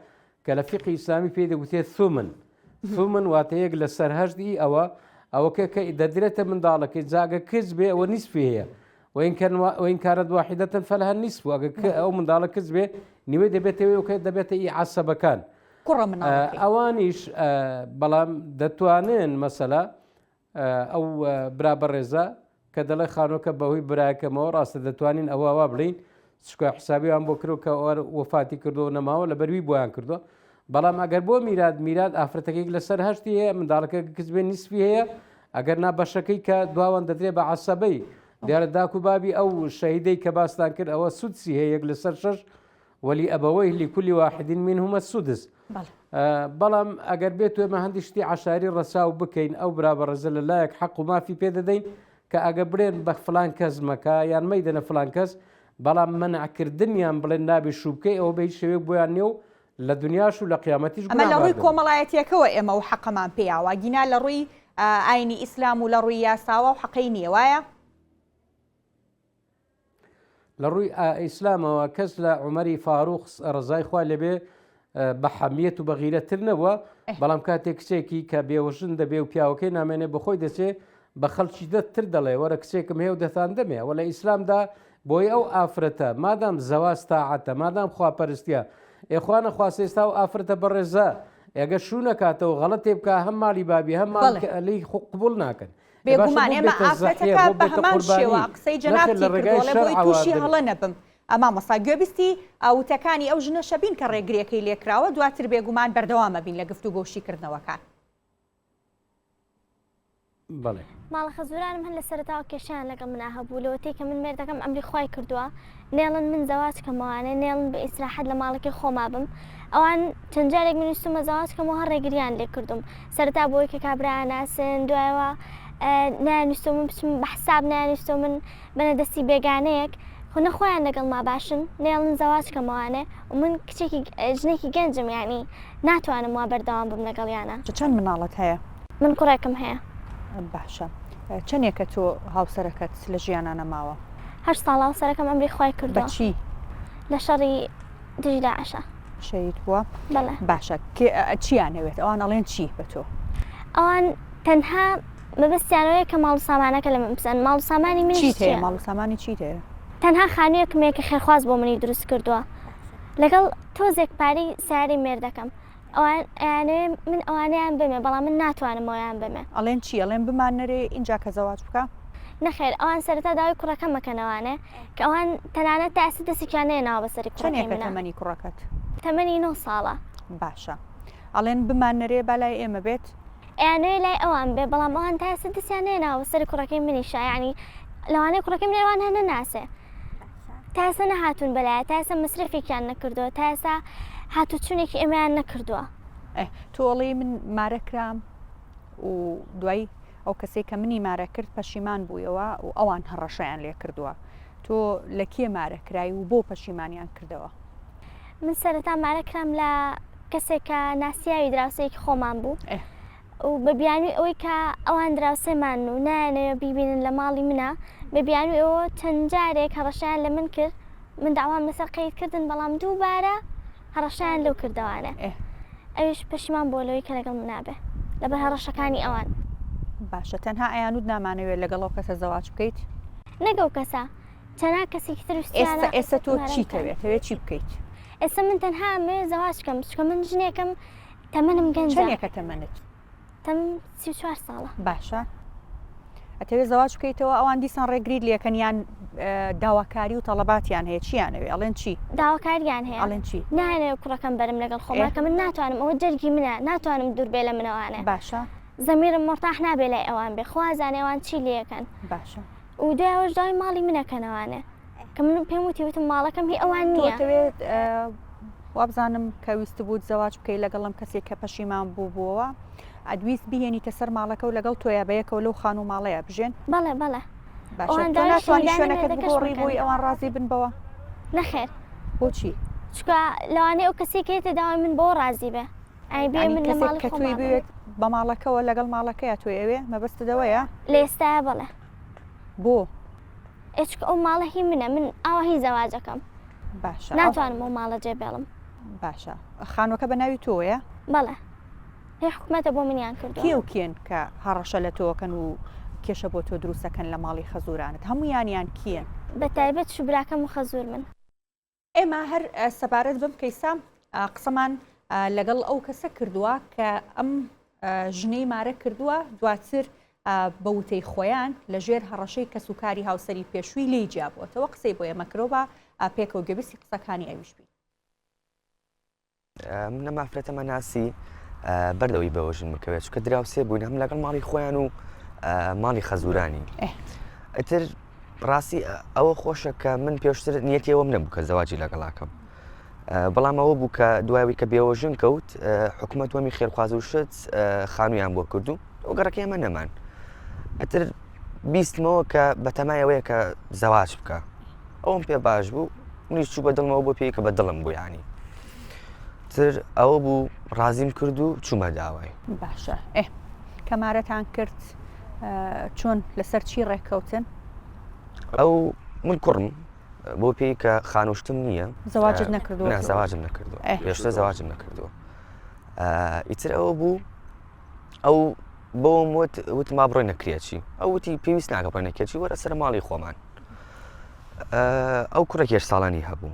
کە لە فیقی ئیسلامی پێی دەگوترێت ثومن ثومن واتە یەک لەسەر هەشت ئی ئەوە ئەوەکە کە دەدرێتە منداڵەکەی جاگە کچ بێ ئەوە نیسفی هەیە وإن كان وإن كانت واحدة فلها النصف ئەگە ئەو منداڵە کچ بێ نیوەی دەبێتەوە و کە دەبێتە ئی عەسەبەکان کوڕە مناڵەکەی. ئەوانیش بەڵام دەتوانن مەسەلە ئەو برا بەڕێزە کە دەڵێ خانووەکە بەهۆی براکەمەوە ڕاستە دەتوانین ئەوە وا بڵین. چکە حسابیان بۆ کرد کە وەفاتی کردو نەماوە لە بەروی بۆیان کردووە بەڵام ئەگەر بۆ میرات میرات ئافرەتەکەیک لەسەر هەشتی هەیە منداڵەکە کچ بێ نیسفی هەیە ئەگەر نا بەشەکەی کە دواوان دەدرێ بە عەسەبەی دیارە داک و بابی ئەو شەهیدەی کە باستان کرد ئەوە سودسی هەیە یەک لەسەر شەش وەلی ئەبەوەی لكل واحد منهما السدس بەڵام ئەگەر بێت ئێمە هەندی شتی عشاری ڕەچاو بکەین ئەو برا بەڕێزە لە لایەک حەق و مافی پێ دەدەین کە ئەگە بڵێن بە فلان کەس مەکە یان مەیدەنە فلان کەس بەڵام مەنعکردنیان بڵێن نابێ شوو بکەی ئەوە بە هیچ شێوەیەک بۆیان نییە و لە دنیاش و لە قیامەتیش ئەمە لە ڕووی گوناهبار دەبن. کۆمەڵایەتیەکەوە ئێمە ئەو حەقەمان پێیاوە گینا لە ڕووی ئاینی ئیسلام و لە ڕووی یاساوە ئەو حەقەی نییە وایە؟ لە ڕووی ئیسلامەوە کەس لە عومەری فاروق ڕەزای خوا لێبێ بە حەمیەت و بە غیرەتر نەبووە بەڵام کاتێک کچێکی کە بێوەژن دەبێ و پیاوەکەی نامێنێ بەخۆی دەچێ بە خەڵکی دەتر دەڵێ وەرە کچێکم هەیە و دەتان دەمێ وە لە ئیسلامدا بۆی ئەو ئافرەتە مادام زەواج تاعەتە مادام خواپەرستیە ئێ خوا نەخواستە ئێستا ئەو ئافرەتە بەڕێزە ئەگەر شوو نەکاتەوە غەڵەتێ بکا هەم ماڵی بابی هەم ماڵی بەڵێ. کە لێی خۆ قبوڵ ناکەن ئێ باشە بێگومان بۆ ئێمە بێتە زەحیە ئافرەتەکە بۆ بە بێتە هەمان شێوە قوربانی قسەی نەخێر جەنابتی لە ڕێگای کردووە ئەڵێ بۆی شەرعەوە تووشی دەبێ هەڵە نەبم مامۆستا گوێبیستی وتەکانی ئەو ژنەشە بین کە ڕێگریەکەی لێکراوە دواتر بێگومان بەردەوام ئەبین لە گفتوگۆ و شیکردنەوەکان. بەڵێ. ماڵە خەزورانم هەر لە سەرەتاوە کێشەیان لەگەڵ منا هەبوو لەوەتەی کە من مێردەکەم ئەمری خوای کردووە نێڵن من زەواج کەمەوانێ نێڵن بە ئیسراحەت لە ماڵەکەی خۆما بم ئەوان چەند جارێک من ویستومە زەواج کەم و هەر ڕێگریان لێ کردوم سەرەتا بۆی کە کابرا ناسن دوایەوە نایانویستوە من بچم بە حساب نایانویستوە من بەنە دەستی بێگانەیەک خۆ نە خۆیان لەگەڵما باشن نێڵن زەواج کەمەوانێ و من کچێکی ژنێکی گەنجم یانی ناتوانم وا بەردەوام بم لەگەڵیانا. چەند مناڵت هەیە؟ من کوڕێکم هەیە. باشە چەنێکە تۆ هاوسەرەکەت لە ژیانا نەماوە؟ هەشت ساڵە هاوسەرەکەم ئەمری خوای کردووە. بە چی؟ لە شەڕی دژی داعشا. شەهید بووە؟ بەڵێ. باشە چیان ئەوێت؟ ئەوان ئەڵێن چی بە تۆ؟ ئەوان تەنها مەبەستیان ئەوەیە کە ماڵ و سامانەکە لە من بسەن. ماڵ و سامانی منیش چیت هەیە؟ چییە؟ ماڵ و سامانی چیت هەیە؟ تەنها خانوویەکم هەیە کە خێرخواز بۆ منی دروست کردووە لەگەڵ تۆزێک پارەی سەیارەی مێردەکەم. ئەوان ئەیانەوێ من ئەوانەیان بەمێ بەڵام من ناتوانم ئەویان بەمێ. ئەڵێن چی؟ ئەڵێن بماننەرێ ئینجا کە زەواج بکە؟ نەخێر ئەوان سەرەتا داوای کوڕەکەم ئەکەن ئەوانێ کە ئەوان تەنانەت تا ئێستا دەستێکیان نەیەناوە بەسەری کوڕەکەی چەنێکە منا. تەمەنی کوڕەکەت؟ تەمەنی نۆ ساڵە. باشە ئەڵێن بماننەرێ با لای ئێمە بێت؟ ئەیانەوێ لای ئەوان بێ بەڵام ئەوان تا ئێستا دەستیان نەیەناوە بەسەری کوڕەکەی منیشا یانی لەوانەیە کوڕەکەی من ئەوان هەر نەناسێ. تا ئێستا نەهاتوون بەلایە تا ئێستا مەسرەفێکیان نەکردووە تا ئێستا هاتوچونێکی ئێمەیان نەکردووە. ئه تۆ ئەڵێی من مارە کرام و دوای ئەو کەسەی کە منی مارە کرد پەشیمان بوویەوە و ئەوان هەڕەشەیان لێ کردووە تۆ لە کێ مارە کرای و بۆ پەشیمانیان کردەوە؟ من سەرەتا مارە کرام لە کەسێک کە ناسیاوی دراوسێیەکی خۆمان بوو. ئه و بە بیانووی ئەوەی کە ئەوان دراوسێمانن و نایانەوێ بیبینن لە ماڵی منە، بە بیانووی ئەوە چەند جارێک هەڕەشەیان لە من کرد، من دەعوام لەسەر قەید کردن، بەڵام دووبارە هەڕەشەیان لەو کردەوانێ. ئەویش پەشیمان بووە لەوەی کە لەگەڵ منا بێ لەبەر هەڕەشەکانی ئەوان. باشە تەنها ئەیانوت نامانەوێت لەگەڵ ئەو کەسە زەواج بکەیت؟ نەک ئەو کەسە، چەنان کەسێکی تر ویستویانە ئێستا ئێستا تۆ مارەم چیت بکەن. ئەوێت؟ ئەتەوێت چی بکەیت؟ ئێستا من تەنها ئەمەوێ زەواج بکەم، چونکە من ژنێکم تەمەنم گەنجە. چەنێکە تەمەنت؟ تەمەنم 34 ساڵە. باشە ئەتەوێ زەواج بکەیتەوە ئەوان دیسان ڕێگریت لێکەن یان داواکاری و تەڵەباتیان هەیە چیان ئەوێ ئەڵێن چی؟ داواکاریان هەیە ئەڵێن چی؟ نایانەوێ کوڕەکەم بەرم لەگەڵ خۆما کە من ناتوانم ئەوە جەرگی منە ناتوانم دوور بێ لە منەوانێ. باشە. زەمیرم مۆرتاح نابێ لای ئەوان بێ خوا زانێ ئەوان چی لێکەن. باشە. و دوای ئەوەش داوای ماڵی منەکەنەوانێ. کە من پێم وتی وتم ماڵەکەم هی ئەوان نییە. تۆ ئەتەوێت وابزانم کە ویستبووت زەواج بکەی لەگەڵ ئەم کەسێک کە پەشیمان بوو بووەوە ئەدویست بیهێنیتە سەر ماڵەکە و لەگەڵ تۆیا بەیەکەوە لەو خانوو ماڵەیە بژێن؟ بەڵێ بەڵێ. باشە تۆ ناتوانی شوێنەکەت بگۆڕی بۆی ئەوان ڕازی بن بەوە؟ نەخێر. بۆچی؟ چونکە لەوانەیە ئەو کەسەی کە یەتە داوای من بەوە ڕازی بێ. ئەی بێ من لە ماڵی کە تۆی بوێت بە ماڵەکەوە لەگەڵ ماڵەکەیە تۆی ئەوێ مەبەستت ئەوەیە؟ لە ئێستایا بەڵێ. بۆ؟ ئێ چونکە ئەو ماڵە هی منە من ئاوا هی زەواجەکەم. باشە ناتوانم ئەو ماڵە جێ بێڵم. باشە خانوەکە بە ناوی تۆیە؟ بەڵێ هی حکومەتە بۆ منیان کردووە. کێ و کێن کە هەڕەشە لە تۆکەن و کێشە بۆ تۆ دروستەکەن لە ماڵی خەزورانت هەمویان یان کێن؟ بە تایبەت شوبراکەم و خەزور من. ئێمە هەر سەبارەت بەم کەیسە قسەمان لەگەڵ ئەو کەسە کردووە کە ئەم ژنەی مارە کردووە دواتر بە وتەی خۆیان لە ژێر هەڕەشەی کەسوکاری هاوسەری پێشووی لێی جیابووەتەوە قسەی بۆ ئێمە کرۆ بە. پێکەوە گوێبیستی قسەکانی ئەویش بین. من ئەم ئافرەتەمە ناسی بەر لەوەی بەوە ژن بکەوێت چونکە دراوسێ بووین هەم لەگەڵ ماڵی خۆیان و ماڵی خەزورانی ئیتر ڕاستی ئەوە خۆشە کە من پێشتر نیەتی ئەوەم نەبوو کە زەواجی لەگەڵاکەم بەڵام ئەوە بوو کە دوایوی کە بێوەژن کەوت حکوومەت وەمی خێرخواز و شت خانوویان بۆ کردو ئەو گەڕەکەی ئەمە نەمان ئەتر بیستمەوە کە بەتەمای ئەوەیە کە زەواج بکە ئەوم پێ باش بوو منیش چوو بە دڵمەوە بۆ پێی کە بە دڵم بوو ینی تر ئەوە بوو ڕازیم کرد و چوومە داوای. باشە ئێ کە مارەتان کرد چۆن لەسەر چی ڕێککەوتن؟ ئەو من کوڕم بۆ پێی کە خانوشتم نییە زەواجت نەکردووە؟ نا زەواجم نەکردووە پێشتر زەواجم نەکردووە ئیتر ئەوە بوو ئەو بۆم وت وتم با بڕۆینە کرێچی ئەو وتی پێویست ناکە بڕۆینە کرێچی وەرە سەر ماڵی خۆمان ئەو کوڕێک هێش ساڵانی هەبوو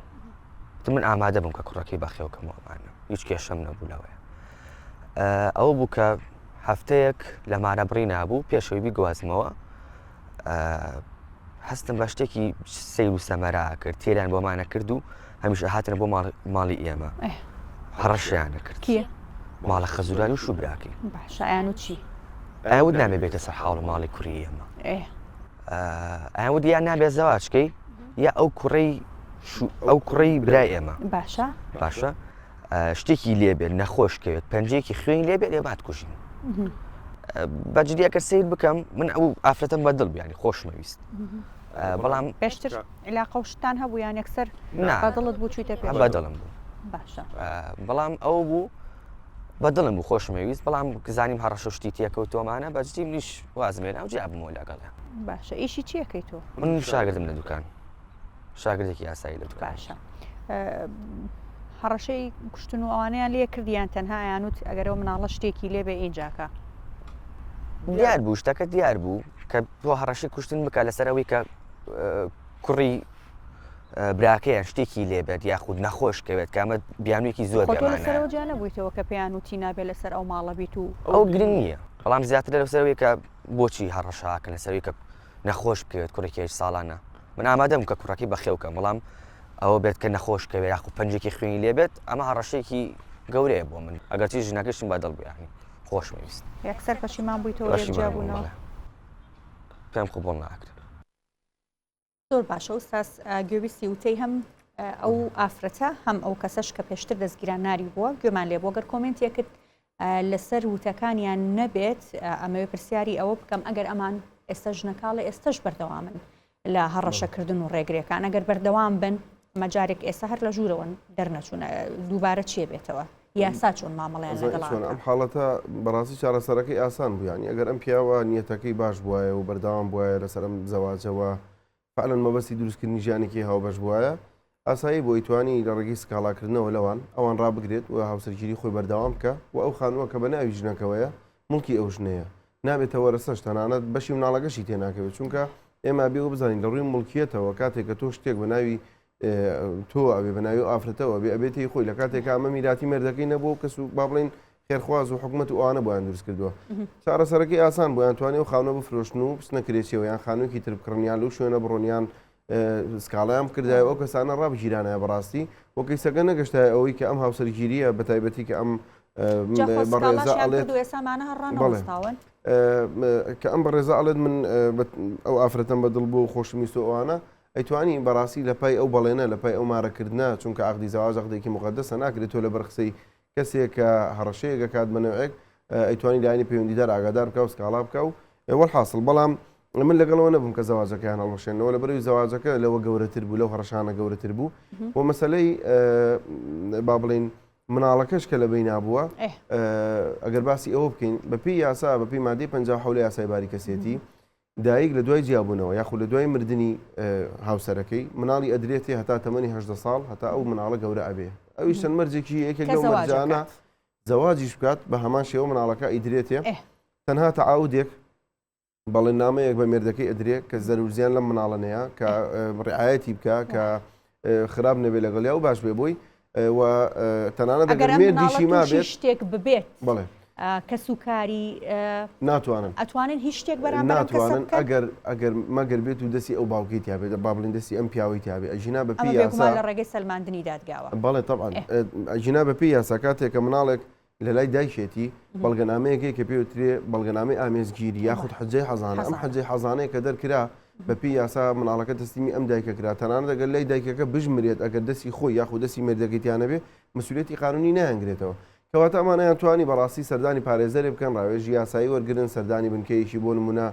من ئامادە بووم کە کوڕەکەی بەخێوکەمەوە ئەمانە هیچ کێشەم نەبوو لەوەیە ئەوە بوو کە هەفتەیەک لە مارە بڕی نابوو پێشەوەی بیگوازمەوە هەستم بە شتێکی سەیر و سەمەرا کرد تێریان بۆمانە کرد و هەمیشە هاتنە بۆ ماڵی ئێمە هەڕەشیانە کرد کێ ماڵە خەزوران و شوبراکەی باشایان و چی ئەوت نامێ بێتە سەر حاڵ و ماڵی کوڕی ئێمە ئەوت یان نابێ زەواجکەی یا ئەو کوڕی ئەو کوڕی برای ئێمە باشە باشە شتێکی لێبێت نەخۆش کەوێت پەنجەیەکی خوێنی لێبێت ئێمە کوژین بەجدی ئەگەر سیر بکەم من ئەو ئافرەتەم بە دڵ بیانی خۆشمەویست بەڵام پێشتر علاقە و شتان هەبوو یان یەکسەر بە دڵت بوو چوویتە پێش بە دڵم بوو باشە بەڵام ئەو بوو بە دڵم بوو خۆشمەویست بەڵام زانیم هەڕەشە شتی تێکەوتۆمانە بەجدی منیش وازمێنا و جیابمەوە لەگەڵە باشە ئیشی چیەکەی تۆ من شاگردم لە دوکان شاگردێکی یاسایی لە دوکان. باشە هەڕەشەی کوشتن و ئەوانەیان لێ کردیان تەنها ئەیانوت ئەگەر ئەو مناڵە شتێکی لێ بێ ئینجاکە. دیار بوو شتەکە دیار بوو کە تۆ هەڕەشەی کوشتن بکە لەسەر ئەوەی کە کوڕی براکەیان شتێکی لێبێت یاخود نەخۆش کەوێت کە ئەمە بیانوویەکی زۆر خۆ تۆ لەسەرەوە جیا نەبوویتەوە کە پێیان وتی نابێ لەسەر ئەو ماڵە بیت و ئەو گرنگ نییە بەڵام زیاتر لەسەر ئەوەی کە بۆچی هەڕەشەکەن لەسەر ئەوەی کە نەخۆش بکەوێت کوڕێکی هەشت ساڵانە من ئامادەم کە کوڕەکەی بەخێو کەم بەڵام ئەوە بێت کە نەخۆش کەوێت یاخود پەنجێکی خوێنی لێ بێت ئەمە هەڕەشەیەکی گەورەیە بۆ من ئەگەرچی ژنەکەشم بەدڵ بوو یانی خۆشمەویست یەکسەر پەشیمان بوویتەوە لێک پەشیمان بووم جیابوونەوە بەڵێ پێم قبوڵ ناکرێت. زۆر باشە ئوستاز گوێبیستی وتەی هەم ئەو ئافرەتە هەم ئەو کەسەش کە پێشتر دەستگیران ناری بووە گوێمان لێ بووە گەر کۆمێنتێکت لەسەر وتەکانیان نەبێت ئەمەوێ پرسیاری ئەوە بکەم ئەگەر ئەمان ئێستا ژنەکاڵێ ئێستش بەردەوامن لە هەڕەشەکردن و ڕێگرەکان ئەگەر بەردەوام بن مەجارێک ئێستا هەر لە ژوورەوەن دەرنەچوون دووبارە چیە بێتەوە یاسا چۆن مامەڵیان لەگەڵ چۆن ئەم حاڵەتە بەڕاستی چارەسەرەکەی ئاسان بوو یانی ئەگەر ئەم پیاوە نیەتەکەی باش بوایە و بەردەوام بوایە لەسەر ئەم زەواجەوە فعلا مەبەستی دروستکردنی ژیانێکی هاوبەش بوایە ئاسایی بۆی توانی لە ڕێگەی سکاڵاکردنەوە لەوان ئەوان ڕابگرێت و هاوسەرگیری خۆی بەردەوام بکە و ئەو خانووە کە بە ناوی ژنەکەوەیە موڵکی ئەو ژنەیە نابێتە وەرەسەش تەنانەت بەشی مناڵەکەشی تێناکەوێت چونکە ئێمە ئەبێ ئەوە بزانین لە ڕووی موڵکیەتەوە کاتێک کە تۆ شتێک بە ناوی تۆ ئەبێ بە ناوی ئافرەتەوە بێ ئەبێت هی خۆی لە کاتێکا ئەمە میراتی مێردەکەی نەبوو و کەس و با بڵێین خێرخواز و حکومەت و ئەوانە بۆیان دروست کردووە چارەسەرەکەی ئاسان بۆیان توانی ئەو خانووە بفرۆشن و بچنە کرێچیەوە یان خانوویەکی تر بکڕن یان لەو شوێنە بڕۆن یان سکاڵایان بکردایە ئەو کەسانە ڕابگیرانایە بەڕاستی و کەیسەکە نەگەشتایە ئەوەی کە ئەم هاوسەرگیریە بە تایبەتی کە ئەم بەڕێزە ئەڵێت کە ئەم بەڕێزە ئەڵێت من ئەو ئافرەتەم بەدڵ بوو و خۆشمویست و ئەوانە ئەیتوانی بەڕاستی لە پای ئەو بەڵێنە لە پای ئەو مارەکردنە چونکە عەقدی زەواج عەقدێکی موقەدەسە ناکرێت تۆ لەبەر قسەی کەسێک کە هەڕەشەیەک ئەکات بە نەوعێک ئەیتوانی لایەنی پەیوەندیدار ئاگادار بکا و سکاڵا بکا و وەلحاسڵ بەڵام من لەگەڵەوە نەبووم کە زەواجەکەیان هەڵوەشێنەوە لەبەرەوەی زەواجەکە لەوە گەورەتر بوو لەو هەڕەشانە گەورەتر بوو و مەسەلەی با بڵێین مناڵەکەش کە لە بەینا بووە ئەگەر باسی ئەوە بکەین بەپێی یاسا بەپێی مادەی 57 لە یاسای باری کەسێتی دایک لە دوای جیابوونەوە یاخود لە دوای مردنی هاوسەرەکەی مناڵی ئەدرێتێ هەتا تەمەنی 18 ساڵ هەتا ئەو مناڵە گەورە ئەبێ ئەویش چەند مەرجێکی یەکێک لەو مەرجانە زەواجیش بکات بە هەمان شێوە مناڵەکە ئیدرێتێ تەنها تەعاودێک بەڵێننامەیەک بە مێردەکەی ئەدرێ کە زەرور زیان لەم مناڵە نەیە کە ڕعایەتی بکە کە خراپ نەبێ لەگەڵیا و باش بێ بۆی و تەنانەت ئەگەر مێردیشی مابێت شتێک ببێت بەڵێ. کەسوکاری ناتوانن ئەتوانن هیچ شتێک بەرامبەر ئەم کەسە ناتوانن بکەن؟ ئەگەر ئەگەر مەگەر بێت و دەستی ئەو باوکەی تیا بێت با بڵێین دەستی ئەم پیاوەی تیا بێت ئەگینا بە ئەمە پێی بێگومان یاسا لە ڕێگەی سەلماندنی دادگاوە. بەڵێ تەبعەن ئێ. ئەگینا بە پێی یاسا کاتێک کە مناڵێک لە لای دایکێتی بەڵگەنامەیەک هەیە کە پێی وترێ بەڵگەنامەی ئامێزگیری یاخود حجەی حەزانە ئەم حەزانە. حجەی حەزانەیە کە دەرکرا بە پێی یاسا مناڵەکە تەسلیمی ئەم دایکە کرا تەنانەت ئەگەر لای دایکەکە بژمرێت ئەگەر دەستی خۆی یاخود دەستی مێردەکەی تیا نەبێ مسئولیەتی قانونی نایانگرێتەوە کەواتە ئەمان ئەیانتوانی بەڕاستی سەردانی پارێزەرێ بکەن، ڕاوێژی یاسایی وەرگرن، سەردانی بنکەیەکی بۆ نموونە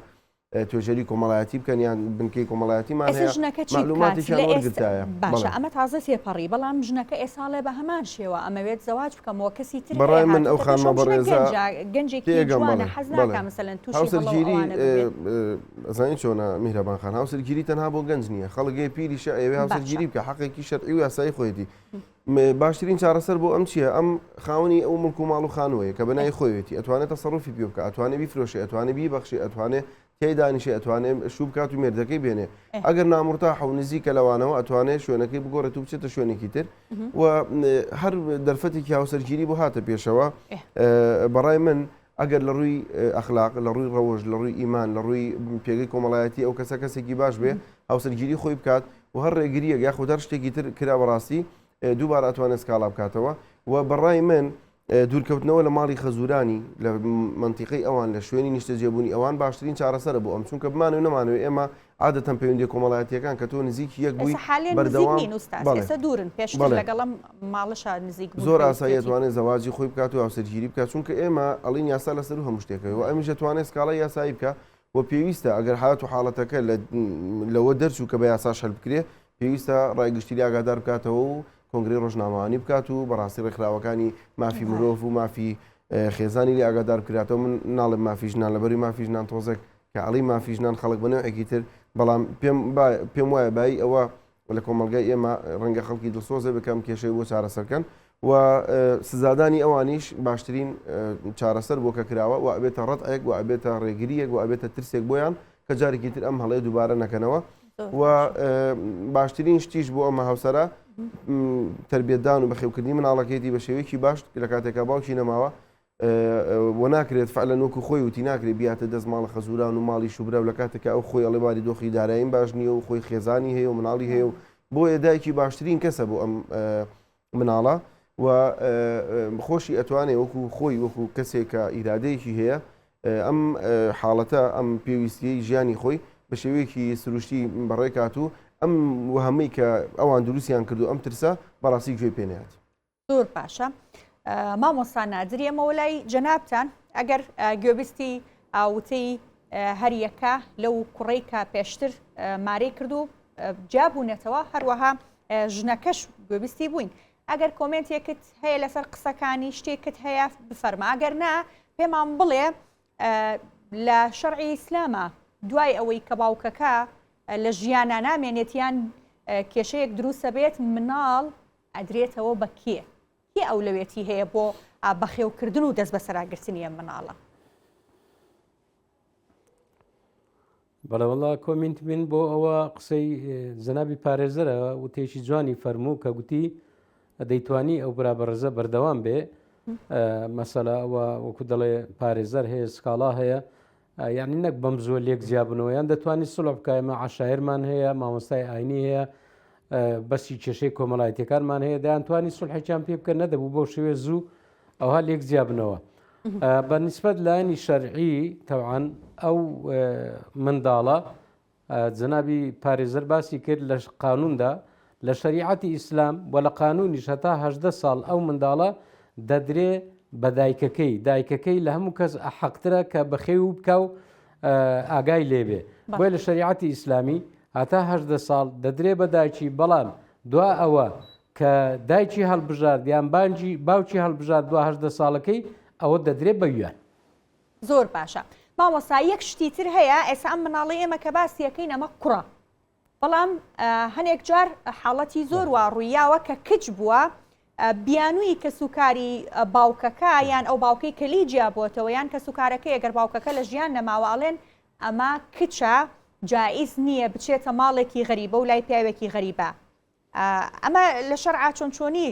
توێژەری کۆمەڵایەتی بکەن یان بنکەی کۆمەڵایەتیمان ئێستا هەیە ژنەکە چی بکات مەعلوماتێکیان لە ئێستا وەرگرتایە. باشە بەڵێ. ئەمە تازە تێپەڕی بەڵام ژنەکە ئێستا ئەڵێ بە هەمان شێوە ئەمەوێت زەواج بکەمەوە کەسی تر هەیە بەڕای من ئەو هاتووتە پێش خانمە ئەم ژنە بەڕێزە گەنجە گەنجێکی تێگەم جوانە بەڵێ حەز بەڵێ ناکا مەسەلەن تووشی هەڵە و هاوسەرگیری ئەوانە ببێت. ئەزانی چۆنە میهرەبان خان هاوسەرگیری تەنها بۆ گەنج نییە خەڵک هەیە پیریشە ئەیەوێ باشە. هاوسەرگیری بکا حەقێکی شەرعی و یاسایی خۆیەتی باشترین چارەسەر بۆ ئەم چییە؟ ئەم خاوەنی ئەو مڵک و ماڵ و خانووەیە کە بە ناوی خۆیەتی، ئەتوانێ تەسەروفی پێ بکا، ئەتوانێ بیفرۆشێ، ئەتوانێ بیبەخشێ، ئەتوانێ تیای دانیشێ، ئەتوانێ شوو بکات و مێردەکەی بێنێ. ئەگەر نامورتاحە و نزیکە لەوانەوە، ئەتوانێ شوێنەکەی بگۆڕێت و بچێتە شوێنێکی تر و هەر دەرفەتێکی هاوسەرگیری بۆ هاتە پێشەوە، بەڕای من ئەگەر لە ڕووی ئەخلاق، لە ڕووی ڕەوشت، لە ڕووی ئیمان، لە ڕووی پێگەی کۆمەڵایەتی ئەو کەسە کەسێکی باش بێ، هاوسەرگیری خۆی بکات و هەر ڕێگرییەک یاخود هەر شتێکی تر کرا بەڕاستی دووبارە ئەتوانێت سکاڵا بکاتەوە و بەڕای من دوورکەوتنەوە لە ماڵی خەزورانی لە مەنتیقەی ئەوان لە شوێنی نیشتەجێبوونی ئەوان باشترین چارەسەرە بۆ ئەم چونکە بمانەوێ نەمانەوێ ئێمە عادەتەن پەیوەندیە کۆمەڵایەتیەکان کە تۆ نزیکی یەک بووی ئێستا حالیەن نزیک بەردەوام نین ئوستاز بەڵێ ئێستا دوورن پێشتر بەڵێ لەگەڵ ئەم ماڵەشا نزیک بوون زۆر کە ئاسایی وتوێتی. ئەتوانێت زەواجی خۆی بکات و هاوسەرگیری بکات چونکە ئێمە ئەڵین یاسا لەسەرو هەموو شتێکەوە و ئەمیش ئەتوانێت سکاڵای یاسایی بکا و پێویستە ئەگەر هات و حاڵەتەکە لە لەوە دەرچوو کە بە یاساش هەل بکرێ پێویستە ڕای گشتی لێ ئاگادار بکاتەوە و کۆنگرەی ڕۆژنامەوانی بکات و بەڕاستی ڕێکخراوەکانی مافی مرۆڤ و مافی خێزانی لێ ئاگادار بکراتەوە من ناڵێم مافی ژنان لەبەری مافی ژنان تۆزێک کە ئەڵێی مافی ژنان خەڵک بە نەوعێکی تر بەڵام پێم پێم وایە بایی ئەوە لە کۆمەڵگای ئێمە ڕەنگە خەڵکی دڵسۆزە بکەم کێشەی بۆ چارەسەرکەن و سزادانی ئەوانیش باشترین چارەسەر بۆ کە کراوە و ئەبێتە ڕەتێک و ئەبێتە ڕێگریەک و ئەبێتە ترسێک بۆیان کە جارێکی تر ئەم هەڵەیە دووبارە نەکەنەوە و باشترین شتیش بۆ ئەمە هاوسەرە تربیەتدان و بەخێوکردنی مناڵەکەیتی بە شێوەیەکی باش لە کاتێکا باوکی نەماوە وە ناکرێت فعلەن وەکو خۆی وتی ناکرێت بیاتە دەست ماڵە خەزوران و ماڵی شوبرا و لە کاتێکا ئەو خۆی ئەڵێ باری دۆخی داراییم باش نییە و خۆی خێزانی هەیە و مناڵی هەیە و بۆیە دایکی باشترین کەسە بۆ ئەم مناڵە و خۆشی ئەتوانێ وەکو خۆی وەکو کەسێک کە ئیرادەیەکی هەیە ئەم حاڵەتە ئەم پێویستیەی ژیانی خۆی بە شێوەیەکی سروشتی بەڕێکات و ئەم وەهمەی کە ئەوان دروستیان کردو ئەم ترسە بەڕاستی گوێی پێ نەیات. زۆر باشە مامۆستا نادر ئێمەوە لای جەنابتان ئەگەر گوێبیستی وتەی هەریەکە لەو کوڕەی کە پێشتر مارەی کرد و جیابوونەتەوە هەروەها ژنەکەش گوێبیستی بووین ئەگەر کۆمێنتێکت هەیە لەسەر قسەکانی شتێکت هەیە بفەرما ئەگەر نا پێمان بڵێ لە شەرعی ئیسلامە دوای ئەوەی کە باوکەکە لە ژیانە نامێنێت یان کێشەیەک دروستە بێت مناڵ ئەدرێتەوە بە کێ؟ کێ ئەولەوێتی هەیە بۆ بەخێوکردن و دەستبەسەراگرتنی ئەم مناڵە؟ بەڵێ وەڵا comment من بۆ ئەوە قسەی جەنابی پارێزەرە وتێکی جوانی فەرموو کە گوتی دەیتوانی ئەو برا بەڕێزە بەردەوام بێ مەسەلە ئەوە وەکو دەڵێ پارێزەر هەیە سکاڵا هەیە یانی نەک بەم زووە لێک جیابنەوە یان دەتوانانی سڵح بکە ئێمە عشاعرمان هەیە مامۆستای ئاینی هەیە بەسی کێشەی کۆمەڵایەتەکانمان هەیە دەیانتوانی سڵحێکیان پێ بکە نەدەبوو بەو شێوێ زوو ئەوها لێک جیابنەوە بە نسبەت لایەنی شەرعی تەوان ئەو منداڵە جەنابی پارێزەر باسی کرد لە قانوندا لە شەریعەتی ئیسلام و لە قانونیش هەتا 18 ساڵ ئەو منداڵە دەدرێ بە دایکەکەی دایکەکەی لە هەموو کەس ئەحەقترە کە بەخێو بکە و ئاگای لێبێ بۆیە لە شەریعەتی ئیسلامی هەتا 18 ساڵ دەدرێ بە دایکی بەڵام دوا ئەوە کە دایکی هەڵبژارد یان بانجی باوکی هەڵبژارد دوا 18 ساڵەکەی ئەوە دەدرێ بە ویان. زۆر باشە مامۆستا یەک شتی تر هەیە ئێستا ئەم مناڵەی ئێمە کە باسی ئەکەین ئەمە کوڕە بەڵام هەنێک جار حاڵەتی زۆر وا ڕوویاوە کە کچ بووە بیانووی کەسوکاری باوکەکە یان ئەو باوکەی کە لی جیابووەتەوە یان کەسوکارەکەی ئەگەر باوکەکە لە ژیان نەماوە ئەڵێن ئەمە کچە جائیز نییە بچێتە ماڵێکی غەریبە و لای پیاوێکی غەریبە ئەمە لە شەرعا چۆن چۆنی.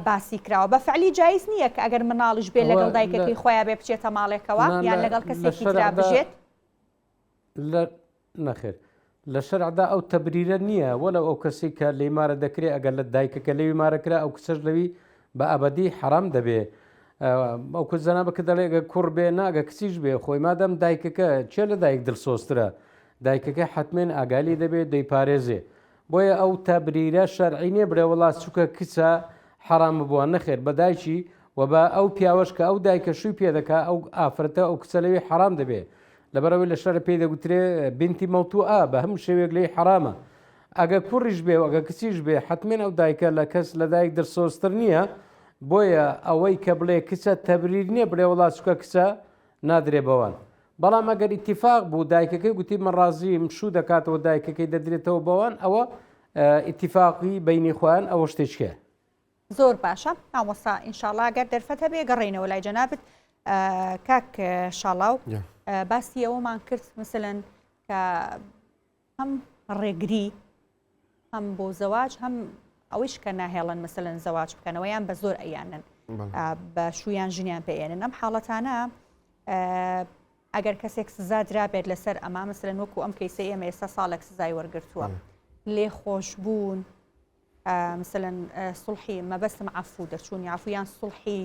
باسی کراوە بە فعلی جایز نییە کە ئەگەر مناڵیش بێ لەگەڵ دایکەکەی خۆیان بێ بچێتە ماڵێکەوە یان لەگەڵ کەسێکی ترا بژێت؟ لە نەخێر لە شەرعدا ئەو تەبریرە نییە وەلەو ئەو کەسەی کە لێی مارە دەکرێ ئەگەر لە دایکەکە لەوی مارە کرا ئەو کچەش لەوی بە ئەبەدی حەرام دەبێ ئەو کچ جەنابەکە دەڵێ گە کوڕ بێ ناگە کچیش بێ خۆی مادەم دایکەکە چێ لە دایک دڵسۆزترە دایکەکە حتمێن ئاگالی دەبێ دەیپارێزێ بۆیە ئەو تەبریرە شەرعی نیە بڵێ وەڵا چوکە کچە حەرام بووە نەخێر بە دایکی و بە ئەو پیاوەش کە ئەو دایکە شووی پێ دەکا ئەو ئافرەتە ئەو کچە لەوی حەرام دەبێ لەبەرئەوەی لە شەرع پێی دەگوترێ بنتی مەوتوئە بە هەموو شێوەیەک لێی حەرامە ئەگە کوڕیش بێ و ئەگە کچیش بێ حەتمێن ئەو دایکە لە کەس لە دایک دڵسۆزتر نییە بۆیە ئەوەی کە بڵێ کچە تەبریر نییە بڵێ وەڵا چکە کچە نادرێ بەوان بەڵام ئەگەر ئیتیفاق بوو دایکەکەی گوتی من ڕازیم شوو دەکاتەوە دایکەکەی دەدرێتەوە بەوان ئەوە ئیتیفاقی بینی خۆیان ئەوە شتێکیە. زۆر باشە مامۆستا ئینشاڵا گەر دەرفەت هەبێ گەڕێینەوە لای جەنابت کاک شاڵاو باسی ئەوەمان کرد مثلەن کە هەم ڕێگری هەم بۆ زەواج هەم ئەوەیش کە ناهێڵن مثلەن زەواج بکەنەوە یان بە زۆر ئەیانن بە شویان ژنیان پێێنن ئەم حاڵەتانە ئەگەر کەسێک سزا درابێت لەسەر ئەما مثلەن وەکو ئەم کەیسە ئێمە ئێستا ساڵێک سزای وەرگرتووە لێ خۆشببوون مثلەن سوڵحی مەبەستم عەفو دەرچوونی عەفو یان سوڵحی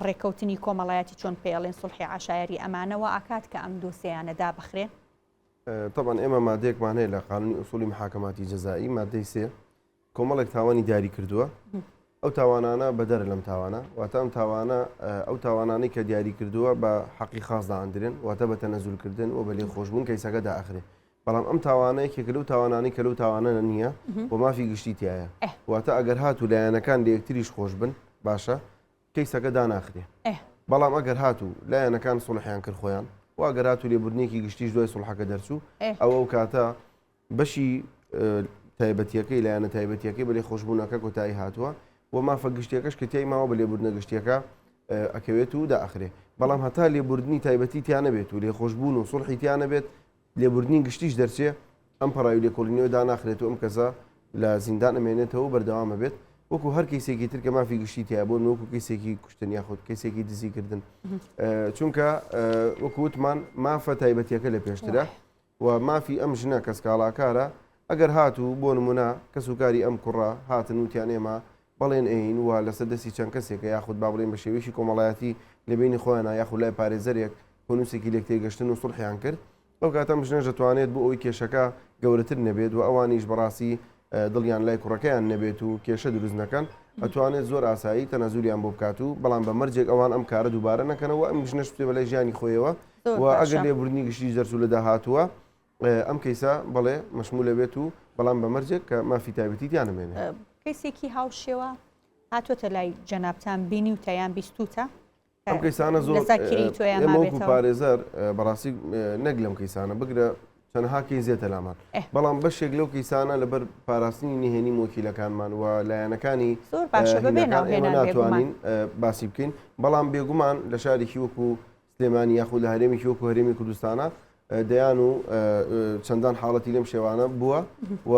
ڕێکەوتنی کۆمەڵایەتی چۆن پێڵێن سوڵحی عەشایەری ئەمانەوە ئاکات کە ئەم دۆسیانە دابخرێن؟ طبعا ئێمە مادەیەکمان هەیە لە قانونی ئوسولی محاکماتی جەزایی مادەی سێ کۆمەڵێک تاوانی دیاری کردووە ئەو تاوانانە بەدەرە لەم تاوانە واتە ئەم تاوانە ئەو تاوانانەی کە دیاری کردووە بە حەقی خاص داندرێن واتە بە تەنەزولکردن و بە لێخۆشبوون کەیسەکە داخرێ بەڵام ئەم تاوانە یەکێکە لەو تاوانانەی کە لەو تاوانە نییە و مافی گشتی تایە واتە ئەگەر هاتوو لایەنەکان لە یەکتریش خۆش بن باشە کەیسەکە داناخرێ بەڵام ئەگەر هاتوو لایەنەکان سڵحیان کرد خۆیان و ئەگەر هاتوو لێبوردنێکی گشتیش دوای سڵحەکە دەرچوو ئەوە ئەو کاتە بەشی تایبەتیەکەی لایەنە تایبەتیەکەی بە لێخۆشبوونەکە کۆتایی هاتووە و مافە گشتیەکەش کە تیای ماوە بە لێبوردنە گشتیەکە ئەکەوێت و داخرێ بەڵام هەتا لێبوردنی تایبەتی تیا نەبێت و لێخۆشبوون و سڵحی تیا نەبێت لێبوردنی گشتیش دەرچێ، ئەم پەڕاوی لێکۆڵینەوە داناخرێت و ئەم کەسە لە زیندان ئەمێنێتەوە و بەردەوام ئەبێت وەکو هەر کەیسێکی تر کە مافی گشتی تیایە بۆ نمونە وەکو کەیسێکی کوشتن یاخود کەیسێکی دزیکردن چونکە وەکو وتمان مافە تایبەتیەکە لە پێشترە و مافی ئەم ژنە کە سکاڵاکارە ئەگەر هاتوو بۆ نمونە کەسوکاری ئەم کوڕە هاتن وتیان ئێمە بەڵێن ئەین و لەسەر دەستی چەند کەسێکە یاخود با بڵێین بە شێوەیەکی کۆمەڵایەتی لە بەینی خۆیانا یاخود لای پارێزەرێک کۆنووسێکی لێکتێگەشتن و سوڵحیان کرد ئەو کاتە ئەم ژنەش دەتوانێت بۆ ئەوەی کێشەکە گەورەتر نەبێت و ئەوانیش بەڕاستی دڵیان لای کوڕەکەیان نەبێت و کێشە دروست نەکەن ئەتوانێت زۆر ئاسایی تەنازولیان بۆ بکات و بەڵام بە مەرجێک ئەوان ئەم کارە دووبارە نەکەنەوە ئەم ژنەش بچێ بەلای ژیانی خۆیەوە و ئەگەر لێبوردنی گشتیش دەرچوو لە داهاتووە ئەم کەیسە بەڵێ مەشمول ئەبێت و بەڵام بە مەرجێک کە مافی تایبەتی تیا نەمێنێ. کەیسێکی هاوشێوە هاتۆتە لای جەنابتان بینیوتە یان بیستوتە؟ ئەم کەیسانە زۆر لە زاکیرەی تۆیا ئێمە وەکو مابێتەوە؟ پارێزەر بەڕاستی نەک لەم کەیسانە بگرە چەندەها کەیس دێتە لامان بەڵام بەشێک لەو کەیسانە لەبەر پاراستنی نهێنی موەکیلەکانمان و لایەنەکانی زۆر باشە بەبێ هینەکان ئێمە ناوهێنان بێگومان. ناتوانین باسی بکەین بەڵام بێگومان لە شارێکی وەکو سلێمانی یاخود لە هەرێمێکی وەکو هەرێمی کوردستانە دەیان و چەندان حاڵەتی لەم شێوانە بووە و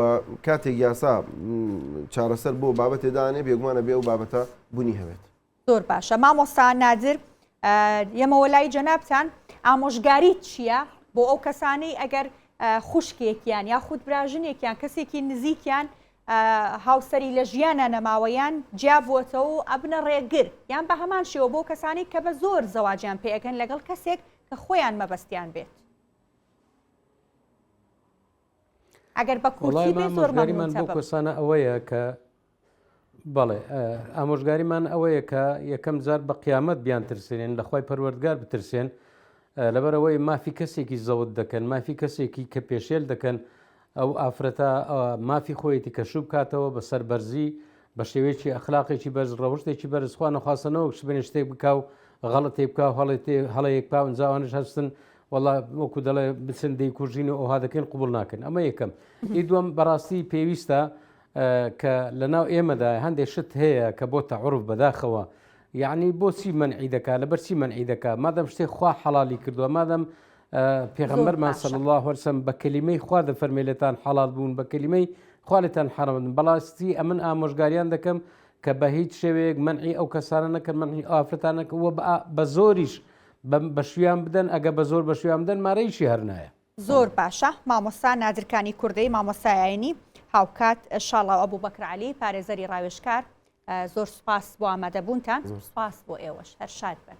کاتێک یاسا چارەسەر بۆ بابەتێ دانێ بێگومانە بێ ئەو بابەتە بوونی هەبێت. زۆر باشە مامۆستا نادر یەمەوە لای جەنابتان ئامۆژگاریت چییە بۆ ئەو کەسانەی ئەگەر خوشکێکیان یاخود براژنێکیان کەسێکی نزیکیان هاوسەری لە ژیانا نەماوە یان جیابووەتەوە و ئەبنە ڕێگر یان بە هەمان شێوە بۆ کەسانی کە بە زۆر زەواجیان پێ ئەکەن لەگەڵ کەسێک کە خۆیان مەبەستیان بێت. ئەگەر بە کورتی بێ زۆر ئامۆژگاریمان مەمنونتە بۆ بم. کەسانە ئەوەیە کە بەڵێ ئامۆژگاریمان ئەوەیە کە یەکەم جار بە قیامەت بیان ترسێنن لە خوای پەروەردگار بترسێن لەبەرئەوەی مافی کەسێکی زەوت دەکەن مافی کەسێکی کە پێشێل دەکەن ئەو ئافرەتە مافی خۆیەتی کە شوو بکاتەوە بە سەربەرزی بە شێوەیەکی ئەخلاقێکی بەرز ڕەوشتێکی بەرز خوا نەخواستە نەوەک سبەینێ شتێک بکا و غەڵەتێک بکا و هەڵەیەک بکا و ئینجا ئەوانش هەستن وەڵا وەکو دەڵێ بچن دەیکوژین و ئەوها دەکەین قبوڵ ناکەن ئەمە یەکەم ئی دووەم بەڕاستی پێویستە کە لەناو ئێمەدا هەندێک شت هەیە کە بۆتە عورف بەداخەوە یعنی بۆچی مەنعی دەکا لەبەر چی مەنعی دەکا مادەم شتێک خوا حەڵالی کردووە مادەم پێغەمبەرمان صلی الله علیه وسلم بە کەلیمەی خوا دەفەرمێ لێتان حەڵال بوون بە کەلیمەی خوا لێتان حەرام بوون بەڵاستی ئەمن ئامۆژگاریان دەکەم. کە بە هیچ شێوەیەک مەنعی ئەو کەسانە نەکەن مەنعی ئەو ئافرەتانە نەکەن و بە زۆریش بە شویان بدەن ئەگە بە زۆر بە شویان بدەن مارەیشی هەر نایە. زۆر باشە مامۆستا نادر کانی کوردەی مامۆستای ئاینی هاوکات شاڵاو ئەبوبەکر عەلی پارێزەری ڕاوێژکار زۆر سوپاس بۆ ئامادەبوونتان سوپاس بۆ ئێوەش هەر شاد بن.